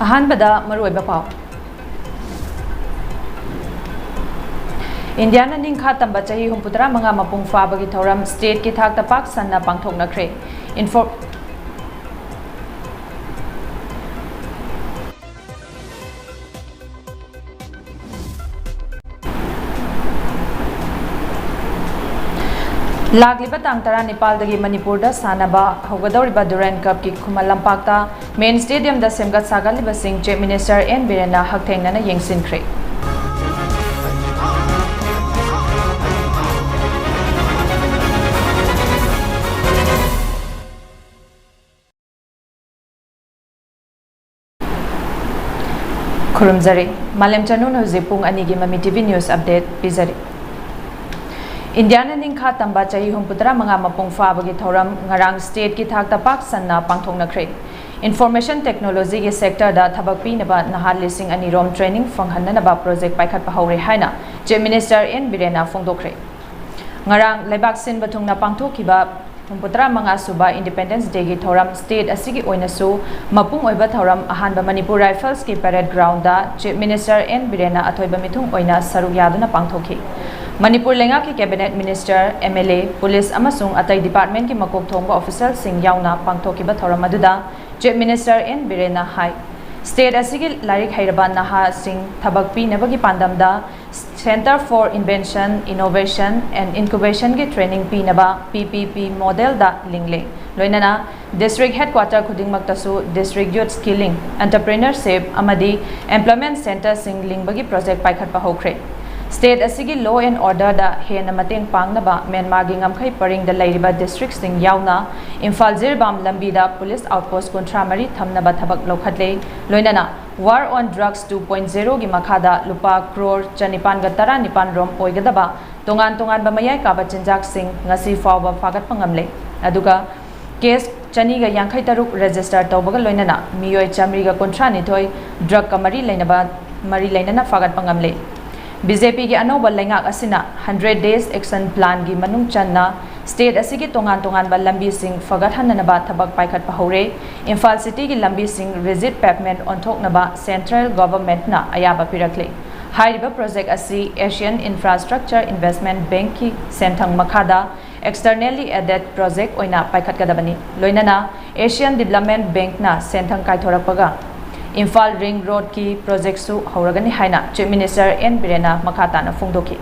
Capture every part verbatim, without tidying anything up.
ꯑꯍꯥꯟꯕꯗ ꯃꯔꯨꯑꯣꯏꯕ ꯄꯥꯎ꯫ ꯏꯟꯗꯤꯌꯥꯅ ꯅꯤꯡꯈꯥ ꯇꯝꯕ ꯆꯍꯤ ꯍꯨꯝꯐꯨꯇꯔꯥ ꯃꯉꯥ ꯃꯄꯨꯡ ꯐꯥꯕꯒꯤ ꯊꯧꯔꯝ stateꯀꯤ ꯊꯥꯛꯇ ꯄꯥꯛ ꯁꯟꯅ ꯄꯥꯡꯊꯣꯛꯅꯈ꯭ꯔꯦ꯫ Info- ꯂꯥꯛꯂꯤꯕ ꯇꯥꯡ ꯇꯔꯥꯅꯤꯄꯥꯜꯗꯒꯤ ꯃꯅꯤꯄꯨꯔꯗ ꯁꯥꯟꯅꯕ ꯍꯧꯒꯗꯧꯔꯤꯕ Durand Cupꯀꯤ ꯈꯨꯃꯟ ꯂꯝꯄꯥꯛꯇ main stadiumꯗ ꯁꯦꯝꯒꯠ ꯁꯥꯒꯠꯂꯤꯕꯁꯤꯡ Chief Minister N ꯕꯤꯔꯦꯟꯅ ꯍꯛꯊꯦꯡꯅꯅ ꯌꯦꯡꯁꯤꯟꯈ꯭ꯔꯦ꯫ ꯈꯨꯔꯨꯝꯖꯔꯤ꯫ ꯃꯥꯂꯦꯝ ꯆꯅꯨꯅ ꯍꯧꯖꯤꯛ ꯄꯨꯡ ꯑꯅꯤꯒꯤ ꯃꯃꯤ TV news update ꯄꯤꯖꯔꯤ꯫ ꯏꯟꯗꯤꯌꯥꯅ ꯅꯤꯡꯈꯥ ꯇꯝꯕ ꯆꯍꯤ ꯍꯨꯝꯐꯨꯇꯔꯥ ꯃꯉꯥ ꯃꯄꯨꯡ ꯐꯥꯕꯒꯤ ꯊꯧꯔꯝ ꯉꯔꯥꯡ stateꯀꯤ ꯊꯥꯛꯇ ꯄꯥꯛ ꯁꯟꯅ ꯄꯥꯡꯊꯣꯛꯅꯈ꯭ꯔꯦ꯫ Information technologyꯒꯤ sectorꯗ ꯊꯕꯛ ꯄꯤꯅꯕ ꯅꯍꯥ ꯂꯤꯁꯤꯡ ꯑꯅꯤ ꯔꯣꯝ training ꯐꯪꯍꯟꯅꯅꯕ project ꯄꯥꯏꯈꯠꯄ ꯍꯧꯔꯦ ꯍꯥꯏꯅ Chief Minister N ꯕꯤꯔꯦꯟꯅ ꯐꯣꯡꯗꯣꯛꯈ꯭ꯔꯦ꯫ ꯉꯔꯥꯡ ꯂꯩꯕꯥꯛ ꯁꯤꯟꯕ ꯊꯨꯡꯅ ꯄꯥꯡꯊꯣꯛꯈꯤꯕ ꯍꯨꯝꯐꯨꯇꯔꯥ ꯃꯉꯥ ꯁꯨꯕ Independence Dayꯒꯤ ꯊꯧꯔꯝ state ꯑꯁꯤꯒꯤ ꯑꯣꯏꯅꯁꯨ ꯃꯄꯨꯡ ꯑꯣꯏꯕ ꯊꯧꯔꯝ ꯑꯍꯥꯟꯕ Manipur Riflesꯀꯤ parade groundꯗ Chief Minister N ꯕꯤꯔꯦꯟꯅ ꯑꯊꯣꯏꯕ ꯃꯤꯊꯨꯡ ꯑꯣꯏꯅ ꯁꯔꯨꯛ ꯌꯥꯗꯨꯅ ꯄꯥꯡꯊꯣꯛꯈꯤ꯫ ꯃꯅꯤꯄꯨꯔ ꯂꯩꯉꯥꯛꯀꯤ cabinet minister, MLA, police ꯑꯃꯁꯨꯡ ꯑꯇꯩ departmentꯀꯤ ꯃꯀꯣꯛ ꯊꯣꯡꯕ officialꯁꯤꯡ ꯌꯥꯎꯅ ꯄꯥꯡꯊꯣꯛꯈꯤꯕ ꯊꯧꯔꯝ ꯑꯗꯨꯗ Chief Minister N ꯕꯤꯔꯦꯟꯅ ꯍꯥꯏ, state ꯑꯁꯤꯒꯤ ꯂꯥꯏꯔꯤꯛ ꯍꯩꯔꯕ ꯅꯍꯥꯁꯤꯡ ꯊꯕꯛ ꯄꯤꯅꯕꯒꯤ ꯄꯥꯟꯗꯝꯗ Centre for Invention, Innovation and Incubationꯒꯤ training ꯄꯤꯅꯕ PPP modelꯗ ꯂꯤꯡꯂꯦ꯫ ꯂꯣꯏꯅꯅ district headquarter ꯈꯨꯗꯤꯡꯃꯛꯇꯁꯨ district youth skilling, entrepreneurship ꯑꯃꯗꯤ employment centreꯁꯤꯡ ꯂꯤꯡꯕꯒꯤ project ꯄꯥꯏꯈꯠꯄ ꯍꯧꯈ꯭ꯔꯦ꯫ State ꯑꯁꯤꯒꯤ law and orderꯗ ꯍꯦꯟꯅ ꯃꯇꯦꯡ ꯄꯥꯡꯅꯕ ꯃ꯭ꯌꯥꯟꯃꯥꯔꯒꯤ ꯉꯝꯈꯩ ꯄꯔꯤꯡꯗ ꯂꯩꯔꯤꯕ districtꯁꯤꯡ ꯌꯥꯎꯅ ꯏꯝꯐꯥꯜ ꯖꯤꯔꯤꯕꯥꯝ ꯂꯝꯕꯤꯗ police outpost ꯀꯨꯟꯊ꯭ꯔꯥ ꯃꯔꯤ ꯊꯝꯅꯕ ꯊꯕꯛ ꯂꯧꯈꯠꯂꯦ꯫ ꯂꯣꯏꯅꯅ War on Drugs two point zeroꯒꯤ ꯃꯈꯥꯗ ꯂꯨꯄꯥ ꯀ꯭ꯔꯣꯔ ꯆꯅꯤꯄꯥꯟꯒ ꯇꯔꯥꯅꯤꯄꯥꯟ ꯔꯣꯝ ꯑꯣꯏꯒꯗꯕ ꯇꯣꯉꯥꯟ ꯇꯣꯉꯥꯟꯕ ꯃꯌꯥꯏ ꯀꯥꯕ ꯆꯤꯟꯖꯥꯛꯁꯤꯡ ꯉꯁꯤ ꯐꯥꯎꯕ ꯐꯥꯒꯠꯄ ꯉꯝꯂꯦ꯫ ꯑꯗꯨꯒ case ꯆꯅꯤꯒ ꯌꯥꯡꯈꯩ ꯇꯔꯨꯛ register ꯇꯧꯕꯒ ꯂꯣꯏꯅꯅ ꯃꯤꯑꯣꯏ ꯆꯥꯃꯔꯤꯒ ꯀꯨꯟꯊ꯭ꯔꯥ ꯅꯤꯊꯣꯏ drugꯀ ꯃꯔꯤ ꯂꯩꯅꯕ, ꯃꯔꯤ ꯂꯩꯅꯅ ꯐꯥꯒꯠꯄ ꯉꯝꯂꯦ꯫ BJPꯒꯤ ꯑꯅꯧꯕ ꯂꯩꯉꯥꯛ ꯑꯁꯤꯅ hundred days action planꯒꯤ ꯃꯅꯨꯡ ꯆꯟꯅ State ꯑꯁꯤꯒꯤ ꯇꯣꯉꯥꯟ ꯇꯣꯉꯥꯟꯕ ꯂꯝꯕꯤꯁꯤꯡ ꯐꯒꯠꯍꯟꯅꯅꯕ ꯊꯕꯛ ꯄꯥꯏꯈꯠꯄ ꯍꯧꯔꯦ꯫ ꯏꯝꯐꯥꯜ Cityꯒꯤ ꯂꯝꯕꯤꯁꯤꯡ rigid pavement ꯑꯣꯟꯊꯣꯛꯅꯕ Central Governmentꯅ ꯑꯌꯥꯕ ꯄꯤꯔꯛꯂꯦ꯫ ꯍꯥꯏꯔꯤꯕ project ꯑꯁꯤ Asian Infrastructure Investment Bankꯀꯤ ꯁꯦꯟꯊꯪ ꯃꯈꯥꯗ externally aided project ꯑꯣꯏꯅ ꯄꯥꯏꯈꯠꯀꯗꯕꯅꯤ꯫ ꯂꯣꯏꯅꯅ Asian Development Bankꯅ ꯁꯦꯟꯊꯪ ꯀꯥꯏꯊꯣꯔꯛꯄꯒ ꯏꯝꯐꯥꯜ Ring Roadꯀꯤ projectꯁꯨ ꯍꯧꯔꯒꯅꯤ ꯍꯥꯏꯅ Chief Minister N ꯕꯤꯔꯦꯟꯅ ꯃꯈꯥ ꯇꯥꯅ ꯐꯣꯡꯗꯣꯛꯈꯤ꯫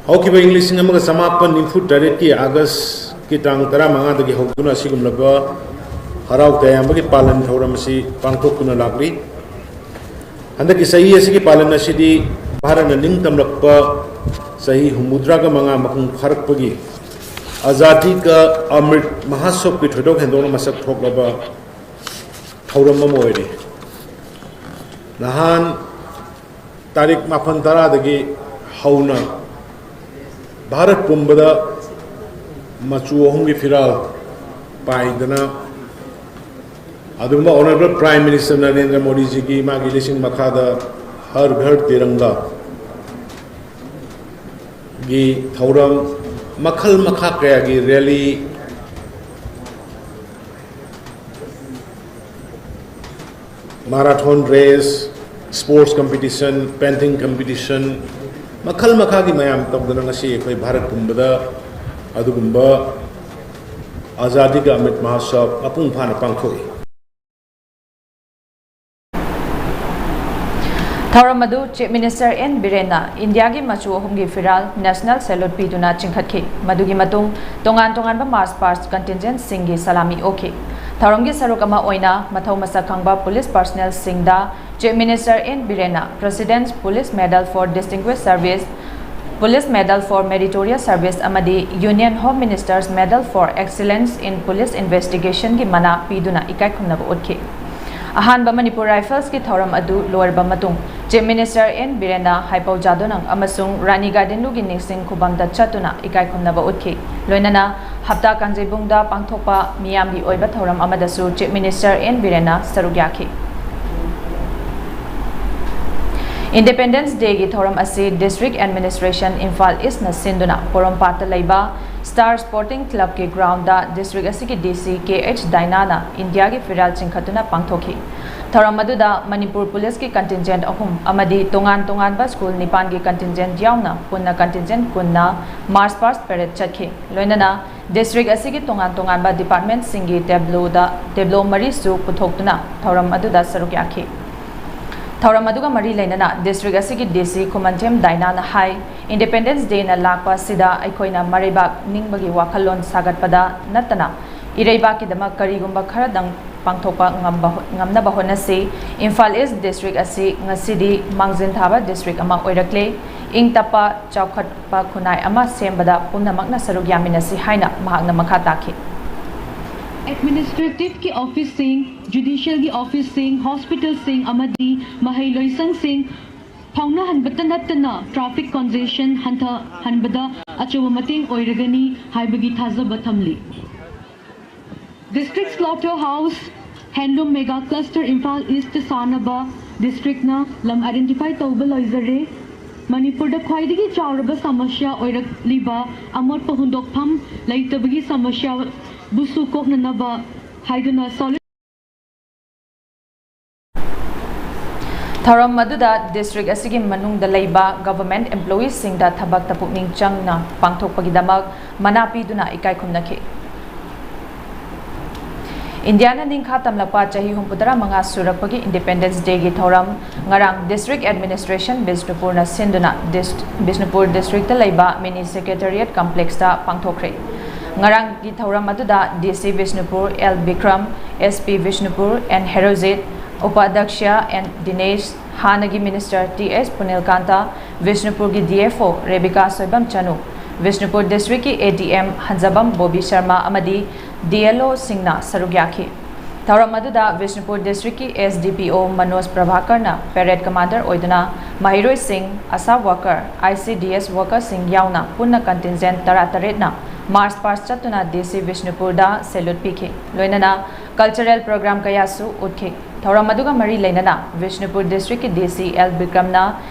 ꯍꯧꯈꯤꯕ ꯏꯪ ꯂꯤꯁꯤꯡ ꯑꯃꯒ ꯆꯃꯥꯄꯟ ꯅꯤꯐꯨ ꯇꯔꯦꯠꯀꯤ Augustꯀꯤ ꯇꯥꯡ ꯇꯔꯥꯃꯉꯥꯗꯒꯤ ꯍꯧꯗꯨꯅ ꯑꯁꯤꯒꯨꯝꯂꯕ ꯍꯔꯥꯎ ꯇꯌꯥꯝꯕꯒꯤ ꯄꯥꯂꯟ ꯊꯧꯔꯝ ꯑꯁꯤ ꯄꯥꯡꯊꯣꯛꯇꯨꯅ ꯂꯥꯛꯂꯤ꯫ ꯍꯟꯗꯛꯀꯤ ꯆꯍꯤ ꯑꯁꯤꯒꯤ ꯄꯥꯂꯟ ꯑꯁꯤꯗꯤ ꯚꯥꯔꯠꯅ ꯅꯤꯡꯇꯝꯂꯛꯄ ꯆꯍꯤ ꯍꯨꯝꯐꯨꯇꯔꯥꯒ ꯃꯉꯥ ꯃꯄꯨꯡ ꯐꯥꯔꯛꯄꯒꯤ ꯑꯖꯥꯗꯤ ꯀꯥ ꯑꯃ꯭ꯔꯤꯠ ꯃꯍꯥꯁꯣꯠꯀꯤ ꯊꯣꯏꯗꯣꯛ ꯍꯦꯟꯗꯣꯛꯅ ꯃꯁꯛ ꯊꯣꯛꯂꯕ ꯊꯧꯔꯝ ꯑꯃ ꯑꯣꯏꯔꯤ꯫ ꯅꯍꯥꯟ ꯇꯥꯔꯤꯛ ꯃꯥꯄꯟ ꯇꯔꯥꯗꯒꯤ ꯍꯧꯅ ꯚꯥꯔꯠ ꯄꯨꯝꯕꯗ ꯃꯆꯨ ꯑꯍꯨꯝꯒꯤ ꯐꯤꯔꯥꯜ ꯄꯥꯏꯗꯅ, ꯑꯗꯨꯒꯨꯝꯕ Honourable Prime Minister ꯅꯔꯦꯟꯗ꯭ꯔ ꯃꯣꯗꯤꯖꯤꯒꯤ ꯃꯥꯒꯤ ꯂꯤꯁꯤꯡ ꯃꯈꯥꯗ ꯍꯔ ꯘꯔ ꯇꯤꯔꯪꯒꯥꯒꯤ ꯊꯧꯔꯝ, ꯃꯈꯜ ꯃꯈꯥ ꯀꯌꯥꯒꯤ rally, marathon race, sports competition, painting competition, ꯃꯈꯜ ꯃꯈꯥꯒꯤ ꯃꯌꯥꯝ ꯇꯧꯗꯅ ꯉꯁꯤ ꯑꯩꯈꯣꯏ ꯚꯥꯔꯠ ꯄꯨꯝꯕꯗ ꯑꯗꯨꯒꯨꯝꯕ ꯑꯖꯥꯗꯤ ꯀꯥ ꯑꯃ꯭ꯔꯤꯠ ꯃꯍꯣꯠꯁꯕ ꯃꯄꯨꯡ ꯐꯥꯅ ꯄꯥꯡꯊꯣꯛꯏ꯫ ꯊꯧꯔꯝ ꯑꯗꯨ Chief Minister N ꯕꯤꯔꯦꯟꯅ ꯏꯟꯗꯤꯌꯥꯒꯤ ꯃꯆꯨ ꯑꯍꯨꯝꯒꯤ ꯐꯤꯔꯥꯜ, national salute ꯄꯤꯗꯨꯅ ꯆꯤꯡꯈꯠꯈꯤ꯫ ꯃꯗꯨꯒꯤ ꯃꯇꯨꯡ ꯇꯣꯉꯥꯟ ꯇꯣꯉꯥꯟꯕ march past contingentꯁꯤꯡꯒꯤ ꯁꯂꯥꯃꯤ ꯑꯣꯛꯈꯤ꯫ ꯊꯧꯔꯝꯒꯤ ꯁꯔꯨꯛ ꯑꯃ ꯑꯣꯏꯅ ꯃꯊꯧ ꯃꯁꯛ ꯈꯪꯕ police personnelꯁꯤꯡꯗ Chief Minister N ꯕꯤꯔꯦꯟꯅ President's Police Medal for Distinguished Service, Police Medal for Meritorious Service ꯑꯃꯗꯤ Union Home Minister's Medal for Excellence in Police Investigationꯒꯤ ꯃꯅꯥ ꯄꯤꯗꯨꯅ ꯏꯀꯥꯏ ꯈꯨꯝꯅꯕ ꯎꯠꯈꯤ꯫ ꯑꯍꯥꯟꯕ Manipur Riflesꯀꯤ ꯊꯧꯔꯝ ꯑꯗꯨ ꯂꯣꯏꯔꯕ ꯃꯇꯨꯡ Chief Minister N ꯕꯤꯔꯦꯟꯅ ꯍꯥꯏꯄꯧ ꯖꯥꯗꯣꯅꯪ ꯑꯃꯁꯨꯡ ꯔꯥꯅꯤ ꯒꯥꯏꯗꯤꯟꯂꯨꯒꯤ ꯅꯤꯡꯁꯤꯡ ꯈꯨꯕꯝꯗ ꯆꯠꯇꯨꯅ ꯏꯀꯥꯏ ꯈꯨꯝꯅꯕ ꯎꯠꯈꯤ꯫ ꯂꯣꯏꯅꯅ ꯍꯞꯇꯥ ꯀꯥꯡꯖꯩꯕꯨꯡꯗ ꯄꯥꯡꯊꯣꯛꯄ ꯃꯤꯌꯥꯝꯒꯤ ꯑꯣꯏꯕ ꯊꯧꯔꯝ ꯑꯃꯗꯁꯨ Chief Minister N ꯕꯤꯔꯦꯟꯅ ꯁꯔꯨꯛ ꯌꯥꯈꯤ꯫ Independence Dayꯒꯤ ꯊꯧꯔꯝ ꯑꯁꯤ District Administration Imphal Eastꯅ ꯁꯤꯟꯗꯨꯅ ꯄꯣꯔꯣꯝꯄꯥꯠꯇ ꯂꯩꯕ Star Sporting Clubꯀꯤ groundꯗ district ꯑꯁꯤꯒꯤ D C K H Dainana ꯏꯟꯗꯤꯌꯥꯒꯤ ꯐꯤꯔꯥꯜ ꯆꯤꯡꯈꯠꯇꯨꯅ ꯄꯥꯡꯊꯣꯛꯈꯤ꯫ ꯊꯧꯔꯝ ꯑꯗꯨꯗ ꯃꯅꯤꯄꯨꯔ ꯄꯨꯂꯤꯁꯀꯤ contingent ꯑꯍꯨꯝ ꯑꯃꯗꯤ ꯇꯣꯉꯥꯟ ꯇꯣꯉꯥꯟꯕ school ꯅꯤꯄꯥꯟꯒꯤ contingent ꯌꯥꯎꯅ ꯄꯨꯟꯅ contingent ꯀꯨꯟꯅ march past parade ꯆꯠꯈꯤ꯫ ꯂꯣꯏꯅꯅ district ꯑꯁꯤꯒꯤ ꯇꯣꯉꯥꯟ ꯇꯣꯉꯥꯟꯕ departmentꯁꯤꯡꯒꯤ tableauꯗ tableau ꯃꯔꯤꯁꯨ ꯄꯨꯊꯣꯛꯇꯨꯅ ꯊꯧꯔꯝ ꯑꯗꯨꯗ ꯁꯔꯨꯛ ꯌꯥꯈꯤ꯫ ꯊꯧꯔꯝ ꯑꯗꯨꯒ ꯃꯔꯤ ꯂꯩꯅꯅ district ꯑꯁꯤꯒꯤ D C ꯈꯨꯃꯟꯊꯦꯝ ꯗꯥꯏꯅꯥꯅ ꯍꯥꯏ, Independence Dayꯅ ꯂꯥꯛꯄ ꯑꯁꯤꯗ ꯑꯩꯈꯣꯏꯅ ꯃꯔꯩꯕꯥꯛ ꯅꯤꯡꯕꯒꯤ ꯋꯥꯈꯜꯂꯣꯟ ꯁꯥꯒꯠꯄꯗ ꯅꯠꯇꯅ ꯏꯔꯩꯕꯥꯛꯀꯤꯗꯃꯛ ꯀꯔꯤꯒꯨꯝꯕ ꯈꯔꯗꯪ ꯄꯥꯡꯊꯣꯛꯄ ꯉꯝꯕ ꯍꯣ-, ꯉꯝꯅꯕ ꯍꯣꯠꯅꯁꯤ꯫ ꯏꯝꯐꯥꯜ East district ꯑꯁꯤ ꯉꯁꯤꯗꯤ ꯃꯥꯡꯖꯤꯟ ꯊꯥꯕ district ꯑꯃ ꯑꯣꯏꯔꯛꯂꯦ꯫ ꯏꯪ ꯇꯞꯄ, ꯆꯥꯎꯈꯠꯄ ꯈꯨꯟꯅꯥꯏ ꯑꯃ ꯁꯦꯝꯕꯗ ꯄꯨꯝꯅꯃꯛꯅ ꯁꯔꯨꯛ ꯌꯥꯃꯤꯟꯅꯁꯤ ꯍꯥꯏꯅ ꯃꯍꯥꯛꯅ ꯃꯈꯥ ꯇꯥꯈꯤ꯫ Administrativeꯀꯤ officeꯁꯤꯡ, judicialꯒꯤ officeꯁꯤꯡ, hospitalꯁꯤꯡ ꯑꯃꯗꯤ ꯃꯍꯩꯂꯣꯏꯁꯪꯁꯤꯡ ꯐꯥꯎꯅꯍꯟꯕꯇ ꯅꯠꯇꯅ traffic congestion ꯍꯟꯊꯍꯟꯕꯗ ꯑꯆꯧꯕ ꯃꯇꯦꯡ ꯑꯣꯏꯔꯒꯅꯤ ꯍꯥꯏꯕꯒꯤ ꯊꯥꯖꯕ ꯊꯝꯂꯤ꯫ District Slaughter House Handloom Mega Cluster Imphal East ꯁꯥꯅꯕ districtꯅ ꯂꯝ identify ꯇꯧꯕ ꯂꯣꯏꯖꯔꯦ꯫ ꯃꯅꯤꯄꯨꯔꯗ ꯈ꯭ꯋꯥꯏꯗꯒꯤ ꯆꯥꯎꯔꯕ ꯁꯃꯁ꯭ꯌꯥ ꯑꯣꯏꯔꯛꯂꯤꯕ ꯑꯃꯣꯠꯄ ꯍꯨꯟꯗꯣꯛꯐꯝ ꯂꯩꯇꯕꯒꯤ ꯁꯃꯁ꯭ꯌꯥꯕꯨꯁꯨ ꯀꯣꯛꯅꯅꯕ ꯍꯥꯏꯗꯨꯅ solid ꯊꯧꯔꯝ ꯑꯗꯨꯗ district ꯑꯁꯤꯒꯤ ꯃꯅꯨꯡꯗ ꯂꯩꯕ government employeeꯁꯤꯡꯗ ꯊꯕꯛꯇ ꯄꯨꯛꯅꯤꯡ ꯆꯪꯅ ꯄꯥꯡꯊꯣꯛꯄꯒꯤꯗꯃꯛ ꯃꯅꯥ ꯄꯤꯗꯨꯅ ꯏꯀꯥꯏ ꯈꯨꯝꯅꯈꯤ꯫ ꯏꯟꯗꯤꯌꯥꯅ ꯅꯤꯡꯈꯥ ꯇꯝꯂꯛꯄ ꯆꯍꯤ ꯍꯨꯝꯐꯨꯇꯔꯥ ꯃꯉꯥ ꯁꯨꯔꯛꯄꯒꯤ Independence Dayꯒꯤ ꯊꯧꯔꯝ ꯉꯔꯥꯡ District Administration ꯕꯤꯁꯅꯨꯄꯨꯔꯅ ꯁꯤꯟꯗꯨꯅ ꯗꯤꯁ-, ꯕꯤꯁꯅꯨꯄꯨꯔ districtꯇ ꯂꯩꯕ Mini Secretariat Complexꯇ ꯄꯥꯡꯊꯣꯛꯈ꯭ꯔꯦ꯫ ꯉꯔꯥꯡꯒꯤ ꯊꯧꯔꯝ ꯑꯗꯨꯗ D C Bishnupur L Bikram, S P Bishnupur N Herojit, ꯎꯄꯥꯙ꯭ꯌꯛꯁ N ꯗꯤꯅꯦꯁ, ꯍꯥꯟꯅꯒꯤ minister T S ꯄꯨꯅꯤꯜꯀꯥꯟꯇ, ꯕꯤꯁꯅꯨꯄꯨꯔꯒꯤ D F O Rebika Soibam Chanu, Bishnupur districtꯀꯤ A D M ꯍꯟꯖꯕꯝ Bobby Sharma ꯑꯃꯗꯤ D L Oꯁꯤꯡꯅ ꯁꯔꯨꯛ ꯌꯥꯈꯤ꯫ ꯊꯧꯔꯝ ꯑꯗꯨꯗ Bishnupur districtꯀꯤ S D P O Manoj ꯄ꯭ꯔꯚꯥꯀꯔꯅ parade commander ꯑꯣꯏꯗꯨꯅ ꯃꯍꯩꯔꯣꯏꯁꯤꯡ, ASHA worker, I C D S workerꯁꯤꯡ ꯌꯥꯎꯅ ꯄꯨꯟꯅ contingent ꯇꯔꯥꯇꯔꯦꯠꯅ march past ꯆꯠꯇꯨꯅ D C ꯕꯤꯁꯅꯨꯄꯨꯔꯗ salute ꯄꯤꯈꯤ꯫ ꯂꯣꯏꯅꯅ cultural program ꯀꯌꯥꯁꯨ ꯎꯠꯈꯤ꯫ ꯊꯧꯔꯝ ꯑꯗꯨꯒ ꯃꯔꯤ ꯂꯩꯅꯅ ꯕꯤꯁꯅꯨꯄꯨꯔ ꯗꯤꯁꯇ꯭ꯔꯤꯛꯀꯤ ꯗꯤ ꯁꯤ ꯑꯦꯜ ꯕꯤꯀ꯭ꯔꯝꯅ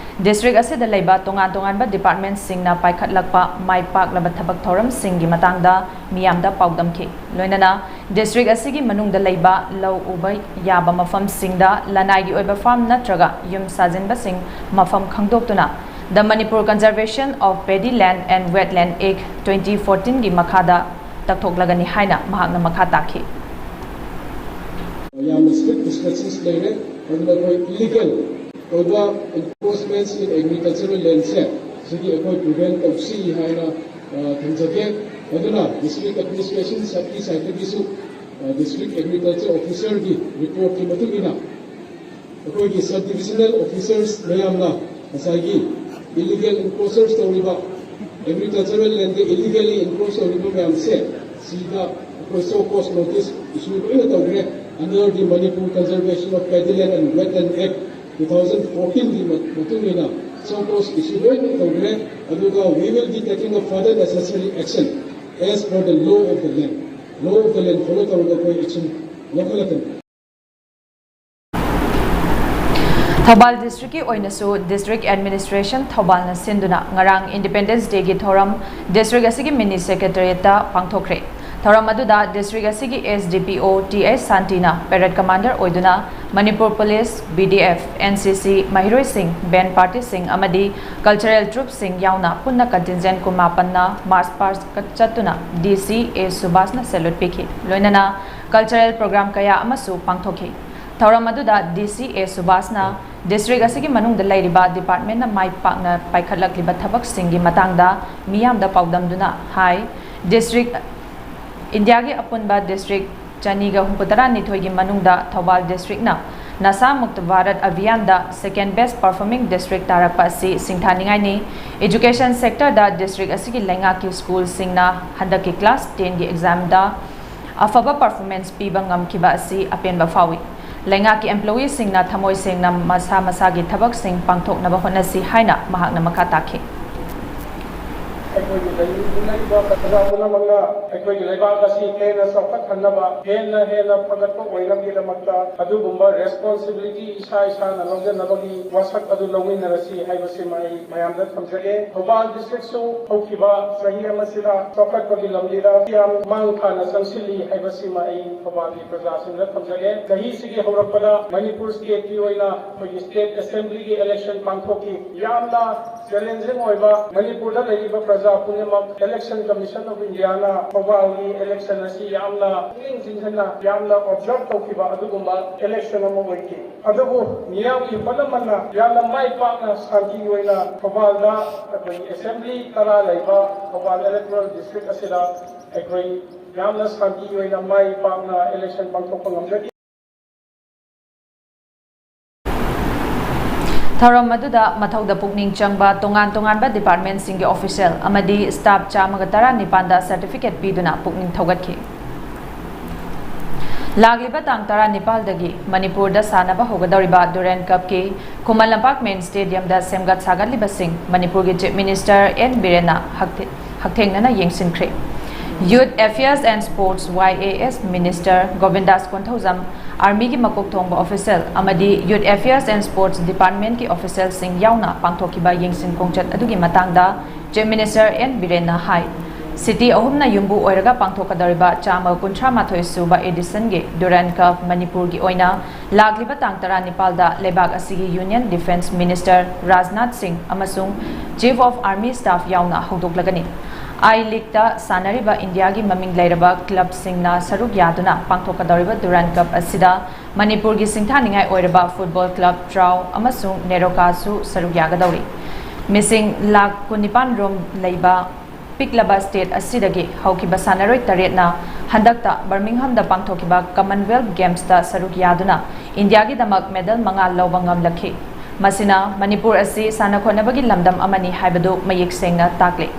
ꯗꯤꯁꯇ꯭ꯔꯤꯛ ꯑꯁꯤꯗ ꯂꯩꯕ ꯇꯣꯉꯥꯟ ꯇꯣꯉꯥꯟꯕ ꯗꯤꯄꯥꯔꯠꯃꯦꯟꯠꯁꯤꯡꯅ ꯄꯥꯏꯈꯠꯂꯛꯄ ꯃꯥꯏ ꯄꯥꯛꯂꯕ ꯊꯕꯛ ꯊꯧꯔꯝꯁꯤꯡꯒꯤ ꯃꯇꯥꯡꯗ ꯃꯤꯌꯥꯝꯗ ꯄꯥꯎꯗꯝꯈꯤ꯫ ꯂꯣꯏꯅꯅ ꯗꯤꯁꯇ꯭ꯔꯤꯛ ꯑꯁꯤꯒꯤ ꯃꯅꯨꯡꯗ ꯂꯩꯕ ꯂꯧ ꯎꯕ ꯌꯥꯕ ꯃꯐꯝꯁꯤꯡꯗ ꯂꯅꯥꯏꯒꯤ ꯑꯣꯏꯕ ꯐꯥꯔꯝ ꯅꯠꯇ꯭ꯔꯒ ꯌꯨꯝ ꯁꯥꯖꯤꯟꯕꯁꯤꯡ ꯃꯐꯝ ꯈꯪꯗꯣꯛꯇꯨꯅ The Manipur Conservation of Paddy Land and Wetland Act twenty fourteen ꯒꯤ ꯃꯈꯥꯗ ꯇꯛꯊꯣꯛꯂꯒꯅꯤ ꯍꯥꯏꯅ ꯃꯍꯥꯛꯅ ꯃꯈꯥ ꯇꯥꯈꯤ꯫ ꯌꯥꯝꯅ strict restrictions ꯂꯩꯔꯦ꯫ ꯑꯗꯨꯅ ꯑꯩꯈꯣꯏ illegal ꯑꯣꯏꯕ encroachments in agricultural land ꯁꯦ ꯁꯤꯒꯤ ꯑꯩꯈꯣꯏ prevent ꯇꯧꯁꯤ ꯍꯥꯏꯅ ꯊꯝꯖꯒꯦ꯫ ꯑꯗꯨꯅ district administration ꯁꯛꯀꯤ side ꯇꯒꯤꯁꯨ district agriculture officer ꯒꯤ report ꯀꯤ ꯃꯇꯨꯡ ꯏꯟꯅ ꯑꯩꯈꯣꯏꯒꯤ sub divisional officers ꯃꯌꯥꯝꯅ ꯉꯁꯥꯏꯒꯤ illegal encroachers ꯇꯧꯔꯤꯕ, agricultural land ꯗ illegally encroach ꯇꯧꯔꯤꯕ ꯃꯌꯥꯝꯁꯦ ꯁꯤꯗ ꯑꯩꯈꯣꯏ show cause notice issue ꯂꯣꯏꯅ ꯇꯧꯈ꯭ꯔꯦ꯫ Under the Manipur Conservation of Paddy Land and Wetland Act two thousand fourteen ꯒꯤ ꯃꯇꯨꯡ ꯏꯟꯅ show cause issue ꯂꯣꯏꯅ ꯇꯧꯈ꯭ꯔꯦ꯫ ꯑꯗꯨꯒ we will be taking a further necessary action as per the law of the land. Law of the land follow ꯇꯧꯔꯒ ꯑꯩꯈꯣꯏ action ꯂꯧꯈꯠꯂꯛꯀꯅꯤ꯫ Thoubal ꯗꯤꯁꯇ꯭ꯔꯤꯛꯀꯤ ꯑꯣꯏꯅꯁꯨ ꯗꯤꯁꯇ꯭ꯔꯤꯛ ꯑꯦꯗꯃꯤꯅꯤꯁꯇ꯭ꯔꯦꯁꯟ ꯊꯧꯕꯥꯜꯅ ꯁꯤꯟꯗꯨꯅ ꯉꯔꯥꯡ ꯏꯟꯗꯤꯄꯦꯟꯗꯦꯟꯁ ꯗꯦꯒꯤ ꯊꯧꯔꯝ ꯗꯤꯁꯇ꯭ꯔꯤꯛ ꯑꯁꯤꯒꯤ ꯃꯤꯅꯤ ꯁꯦꯀ꯭ꯔꯦꯇꯔꯤꯌꯦꯠꯇ ꯄꯥꯡꯊꯣꯛꯈ꯭ꯔꯦ꯫ ꯊꯧꯔꯝ ꯑꯗꯨꯗ ꯗꯤꯁꯇ꯭ꯔꯤꯛ ꯑꯁꯤꯒꯤ ꯑꯦꯁ D P O T H ꯁꯥꯟꯇꯤꯅ ꯄꯦꯔꯦꯗ ꯀꯃꯥꯟꯗꯔ ꯑꯣꯏꯗꯨꯅ Manipur police, B D F, N C C, ꯃꯍꯩꯔꯣꯏꯁꯤꯡ, ꯕꯦꯟ ꯄꯥꯔꯇꯤꯁꯤꯡ ꯑꯃꯗꯤ ꯀꯜꯆꯔꯦꯜ ꯇ꯭ꯔꯨꯞꯁꯤꯡ ꯌꯥꯎꯅ ꯄꯨꯟꯅ ꯀꯟꯇꯤꯟꯖꯦꯟ ꯀꯨꯟꯃꯥꯄꯟꯅ ꯃꯥꯔꯆ ꯄꯥꯁ ꯆꯠꯇꯨꯅ ꯗꯤ ꯁꯤ ꯑꯦ ꯁꯨꯕꯥꯁꯅ ꯁꯦꯂ꯭ꯌꯨꯠ ꯄꯤꯈꯤ꯫ ꯂꯣꯏꯅꯅ ꯀꯜꯆꯔꯦꯜ ꯄ꯭ꯔꯣꯒ꯭ꯔꯥꯝ ꯀꯌꯥ ꯑꯃꯁꯨ ꯄꯥꯡꯊꯣꯛꯈꯤ꯫ ꯊꯧꯔꯝ ꯑꯗꯨꯗ ꯗꯤ ꯁꯤ ꯑꯦ ꯁꯨꯕꯥꯁꯅ ꯗꯤꯁꯇ꯭ꯔꯤꯛ ꯑꯁꯤꯒꯤ ꯃꯅꯨꯡꯗ ꯂꯩꯔꯤꯕ ꯗꯤꯄꯥꯔꯠꯃꯦꯟꯅ ꯃꯥꯏ ꯄꯥꯛꯅ ꯄꯥꯏꯈꯠꯂꯛꯂꯤꯕ ꯊꯕꯛꯁꯤꯡꯒꯤ ꯃꯇꯥꯡꯗ ꯃꯤꯌꯥꯝꯗ ꯄꯥꯎꯗꯝꯗꯨꯅ ꯍꯥꯏ, ꯗꯤꯁꯇ꯭ꯔꯤꯛ, ꯏꯟꯗꯤꯌꯥꯒꯤ ꯑꯄꯨꯟꯕ ꯗꯤꯁꯇ꯭ꯔꯤꯛ ꯆꯅꯤꯒ ꯍꯨꯝꯐꯨꯇꯔꯥꯅꯤꯊꯣꯏꯒꯤ ꯃꯅꯨꯡꯗ ꯊꯧꯕꯥꯜ ꯗꯤꯁꯇ꯭ꯔꯤꯛꯅ ꯅꯁꯥ ꯃꯨꯛꯇ Bharat ꯑꯚꯤꯌꯥꯟꯗ second best performing district ꯇꯥꯔꯛꯄ ꯑꯁꯤ ꯁꯤꯡꯊꯥꯅꯤꯡꯉꯥꯏꯅꯤ꯫ ꯏꯖꯨꯀꯦꯁꯟ ꯁꯦꯛꯇꯔꯗ ꯗꯤꯁꯇ꯭ꯔꯤꯛ ꯑꯁꯤꯒꯤ ꯂꯩꯉꯥꯛꯀꯤ ꯁ꯭ꯀꯨꯜꯁꯤꯡꯅ ꯍꯟꯗꯛꯀꯤ ꯀ꯭ꯂꯥꯁ ꯇꯦꯟꯒꯤ ꯑꯦꯛꯖꯥꯝꯗ ꯑꯐꯕ ꯄꯔꯐꯣꯔꯃꯦꯟꯁ ꯄꯤꯕ ꯉꯝꯈꯤꯕ ꯑꯁꯤ ꯑꯄꯦꯟꯕ ꯐꯥꯎꯏ꯫ ꯂꯩꯉꯥꯛꯀꯤ ꯑꯦꯝꯄ꯭ꯂꯣꯌꯤꯁꯤꯡꯅ ꯊꯃꯣꯏ ꯁꯦꯡꯅ ꯃꯁꯥ ꯃꯁꯥꯒꯤ ꯊꯕꯛꯁꯤꯡ ꯄꯥꯡꯊꯣꯛꯅꯕ ꯍꯣꯠꯅꯁꯤ ꯍꯥꯏꯅ ꯃꯍꯥꯛꯅ ꯃꯈꯥ ꯇꯥꯈꯤ꯫ ꯑꯩꯈꯣꯏꯒꯤ ꯂꯩꯔꯤꯕ ꯄ꯭ꯔꯖꯥ ꯄꯨꯝꯅꯃꯛꯅ ꯑꯩꯈꯣꯏꯒꯤ ꯂꯩꯕꯥꯛ ꯑꯁꯤ ꯍꯦꯟꯅ ꯆꯥꯎꯈꯠꯍꯟꯅꯕ, ꯍꯦꯟꯅ ꯍꯦꯟꯅ ꯐꯒꯠꯄ ꯑꯣꯏꯅꯕꯒꯤꯗꯃꯛꯇ ꯑꯗꯨꯒꯨꯝꯕ ꯔꯦꯁꯄꯣꯟꯁꯤꯕꯤꯂꯤꯇꯤ ꯏꯁꯥ ꯏꯁꯥꯅ ꯂꯧꯖꯅꯕꯒꯤ ꯋꯥꯁꯛ ꯑꯗꯨ ꯂꯧꯃꯤꯟꯅꯔꯁꯤ ꯍꯥꯏꯕꯁꯤꯃ ꯑꯩ ꯃꯌꯥꯝꯗ ꯊꯝꯖꯒꯦ꯫ ꯊꯧꯕꯥꯜ ꯗꯤꯁꯇ꯭ꯔꯤꯛꯁꯨ ꯍꯧꯈꯤꯕ ꯆꯍꯤ ꯑꯃꯁꯤꯗ ꯆꯥꯎꯈꯠꯄꯒꯤ ꯂꯝꯕꯤꯗ ꯌꯥꯝ ꯃꯥꯡ ꯊꯥꯅ ꯆꯪꯁꯤꯜꯂꯤ ꯍꯥꯏꯕꯁꯤꯃ ꯑꯩ ꯊꯧꯕꯥꯜꯒꯤ ꯄ꯭ꯔꯖꯥꯁꯤꯡꯗ ꯊꯝꯖꯒꯦ꯫ ꯆꯍꯤꯁꯤꯒꯤ ꯍꯧꯔꯛꯄꯗ ꯃꯅꯤꯄꯨꯔ ꯁ꯭ꯇꯦꯠꯀꯤ ꯑꯣꯏꯅ ꯑꯩꯈꯣꯏꯒꯤ ꯁ꯭ꯇꯦꯠ ꯑꯦꯁꯦꯝꯕ꯭ꯂꯤꯒꯤ ꯏꯂꯦꯛꯁꯟ ꯄꯥꯡꯊꯣꯛꯈꯤ꯫ ꯌꯥꯝꯅ ꯆꯦꯂꯦꯟꯖꯤꯡ ꯑꯣꯏꯕ, ꯃꯅꯤꯄꯨꯔꯗ ꯂꯩꯔꯤꯕ ꯄ꯭ꯔꯖꯥ ꯄꯨꯝꯅꯃꯛ, ꯏꯂꯦꯛꯁꯟ ꯀꯃꯤꯁꯟ ꯑꯣꯐ ꯏꯟꯗꯤꯌꯥꯅ ꯊꯧꯕꯥꯜꯒꯤ ꯏꯂꯦꯛꯁꯟ ꯑꯁꯤ ꯌꯥꯝꯅ ꯄꯨꯛꯅꯤꯡ ꯆꯤꯡꯁꯤꯟꯅ, ꯌꯥꯝꯅ ꯑꯣꯕꯖꯔꯕ ꯇꯧꯈꯤꯕ ꯑꯗꯨꯒꯨꯝꯕ ꯏꯂꯦꯛꯁꯟ ꯑꯃ ꯑꯣꯏꯈꯤ꯫ ꯑꯗꯨꯕꯨ ꯃꯤꯌꯥꯝꯒꯤ ꯍꯣꯠꯅꯃꯟꯅ ꯌꯥꯝꯅ ꯃꯥꯏ ꯄꯥꯛꯅ ꯁꯥꯟꯇꯤ ꯑꯣꯏꯅ ꯊꯧꯕꯥꯜꯗ ꯑꯩꯈꯣꯏ ꯑꯦꯁꯦꯝꯕ꯭ꯂꯤ ꯇꯔꯥ ꯂꯩꯕ ꯊꯧꯕꯥꯜ ꯏꯂꯦꯛꯇꯣꯔꯦꯜ ꯗꯤꯁꯇ꯭ꯔꯤꯛ ꯑꯁꯤꯗ ꯑꯩꯈꯣꯏ ꯌꯥꯝꯅ ꯁꯥꯟꯇꯤ ꯑꯣꯏꯅ ꯃꯥꯏ ꯄꯥꯛꯅ ꯏꯂꯦꯛꯁꯟ ꯄꯥꯡꯊꯣꯛꯄ ꯉꯝꯖꯈꯤ꯫ ꯊꯧꯔꯝ ꯑꯗꯨꯗ ꯃꯊꯧꯗ ꯄꯨꯛꯅꯤꯡ ꯆꯪꯕ ꯇꯣꯉꯥꯟ ꯇꯣꯉꯥꯟꯕ ꯗꯤꯄꯥꯔꯠꯃꯦꯟꯠꯁꯤꯡꯒꯤ ꯑꯣꯐꯤꯁꯤꯌꯦꯜ ꯑꯃꯗꯤ ꯁ꯭ꯇꯥꯐ ꯆꯥꯝꯃꯒ ꯇꯔꯥꯅꯤꯄꯥꯟꯗ ꯁꯔꯇꯤꯐꯤꯀꯦꯠ ꯄꯤꯗꯨꯅ ꯄꯨꯛꯅꯤꯡ ꯊꯧꯒꯠꯈꯤ꯫ ꯂꯥꯛꯂꯤꯕ ꯇꯥꯡ ꯇꯔꯥꯅꯤꯄꯥꯜꯗꯒꯤ ꯃꯅꯤꯄꯨꯔꯗ ꯁꯥꯟꯅꯕ ꯍꯧꯒꯗꯧꯔꯤꯕ ꯗꯨꯔꯦꯟ ꯀꯞꯀꯤ ꯈꯨꯃꯟ ꯂꯝꯄꯥꯛ ꯃꯦꯟ ꯁ꯭ꯇꯦꯗꯤꯌꯝꯗ ꯁꯦꯝꯒꯠ ꯁꯥꯒꯠꯂꯤꯕꯁꯤꯡ ꯃꯅꯤꯄꯨꯔꯒꯤ ꯆꯤꯐ ꯃꯤꯅꯤꯁꯇꯔ ꯑꯦꯟ ꯕꯤꯔꯦꯟꯅ ꯍꯛꯊꯦ-, ꯍꯛꯊꯦꯡꯅꯅ ꯌꯦꯡꯁꯤꯟꯈ꯭ꯔꯦ꯫ Youth Affairs and Sports, Y A S, minister Govindas Konthoujam, ꯑꯥꯔꯃꯤꯒꯤ ꯃꯀꯣꯛ ꯊꯣꯡꯕ ꯑꯣꯐꯤꯁꯤꯌꯦꯜ ꯑꯃꯗꯤ Youth Affairs and Sports Department ꯀꯤ ꯑꯣꯐꯤꯁꯤꯌꯦꯜꯁꯤꯡ ꯌꯥꯎꯅ ꯄꯥꯡꯊꯣꯛꯈꯤꯕ ꯌꯦꯡꯁꯤꯟ ꯈꯣꯡꯆꯠ ꯑꯗꯨꯒꯤ ꯃꯇꯥꯡꯗ ꯆꯤꯐ ꯃꯤꯅꯤꯁꯇꯔ ꯑꯦꯟ ꯕꯤꯔꯦꯟꯅ ꯍꯥꯏ, ꯁꯤꯇꯤ ꯑꯍꯨꯝꯅ ꯌꯨꯝꯕꯨ ꯑꯣꯏꯔꯒ ꯄꯥꯡꯊꯣꯛꯀꯗꯧꯔꯤꯕ ꯆꯥꯝꯃ ꯀꯨꯟꯊ꯭ꯔꯥ ꯃꯥꯊꯣꯏ ꯁꯨꯕ ꯏꯗꯤꯁꯟꯒꯤ ꯗꯨꯔꯦꯟ ꯀꯞ ꯃꯅꯤꯄꯨꯔꯒꯤ ꯑꯣꯏꯅ ꯂꯥꯛꯂꯤꯕ ꯇꯥꯡ ꯇꯔꯥꯅꯤꯄꯥꯜꯗ ꯂꯩꯕꯥꯛ ꯑꯁꯤꯒꯤ ꯌꯨꯅꯤꯌꯟ ꯗꯤꯐꯦꯟꯁ ꯃꯤꯅꯤꯁꯇꯔ ꯔꯥꯖꯅꯥꯊ ꯁꯤꯡ ꯑꯃꯁꯨꯡ ꯆꯤꯐ ꯑꯣꯐ ꯑꯥꯔꯃꯤ ꯁ꯭ꯇꯥꯐ ꯌꯥꯎꯅ ꯍꯧꯗꯣꯛꯂꯒꯅꯤ꯫ ꯑꯥꯏ ꯂꯤꯒꯇ ꯁꯥꯟꯅꯔꯤꯕ ꯏꯟꯗꯤꯌꯥꯒꯤ ꯃꯃꯤꯡ ꯂꯩꯔꯕ ꯀ꯭ꯂꯕꯁꯤꯡꯅ ꯁꯔꯨꯛ ꯌꯥꯗꯨꯅ ꯄꯥꯡꯊꯣꯛꯀꯗꯧꯔꯤꯕ ꯗꯨꯔꯥꯟ ꯀꯞ ꯑꯁꯤꯗ ꯃꯅꯤꯄꯨꯔꯒꯤ ꯁꯤꯡꯊꯥꯅꯤꯡꯉꯥꯏ ꯑꯣꯏꯔꯕ ꯐꯨꯠꯕꯣꯜ ꯀ꯭ꯂꯕ ꯇꯔꯥꯎ ꯑꯃꯁꯨꯡ ꯅꯦꯔꯣꯀꯥꯁꯨ ꯁꯔꯨꯛ ꯌꯥꯒꯗꯧꯔꯤ꯫ ꯃꯤꯁꯤꯡ ꯂꯥꯈ ꯀꯨꯟꯅꯤꯄꯥꯟ ꯔꯣꯝ ꯂꯩꯕ ꯄꯤꯛꯂꯕ ꯁ꯭ꯇꯦꯠ ꯑꯁꯤꯗꯒꯤ ꯍꯧꯈꯤꯕ ꯁꯥꯟꯅꯔꯣꯏ ꯇꯔꯦꯠꯅ ꯍꯟꯗꯛꯇ ꯕꯔꯃꯤꯡꯍꯝꯗ ꯄꯥꯡꯊꯣꯛꯈꯤꯕ ꯀꯃꯟꯋꯦꯜꯊ ꯒꯦꯝꯁꯇ ꯁꯔꯨꯛ ꯌꯥꯗꯨꯅ ꯏꯟꯗꯤꯌꯥꯒꯤꯗꯃꯛ ꯃꯦꯗꯜ ꯃꯉꯥ ꯂꯧꯕ ꯉꯝꯂꯛꯈꯤ꯫ ꯃꯁꯤꯅ ꯃꯅꯤꯄꯨꯔ ꯑꯁꯤ ꯁꯥꯟꯅ ꯈꯣꯠꯅꯕꯒꯤ ꯂꯝꯗꯝ ꯑꯃꯅꯤ ꯍꯥꯏꯕꯗꯨ ꯃꯌꯦꯛ ꯁꯦꯡꯅ ꯇꯥꯛꯂꯤ꯫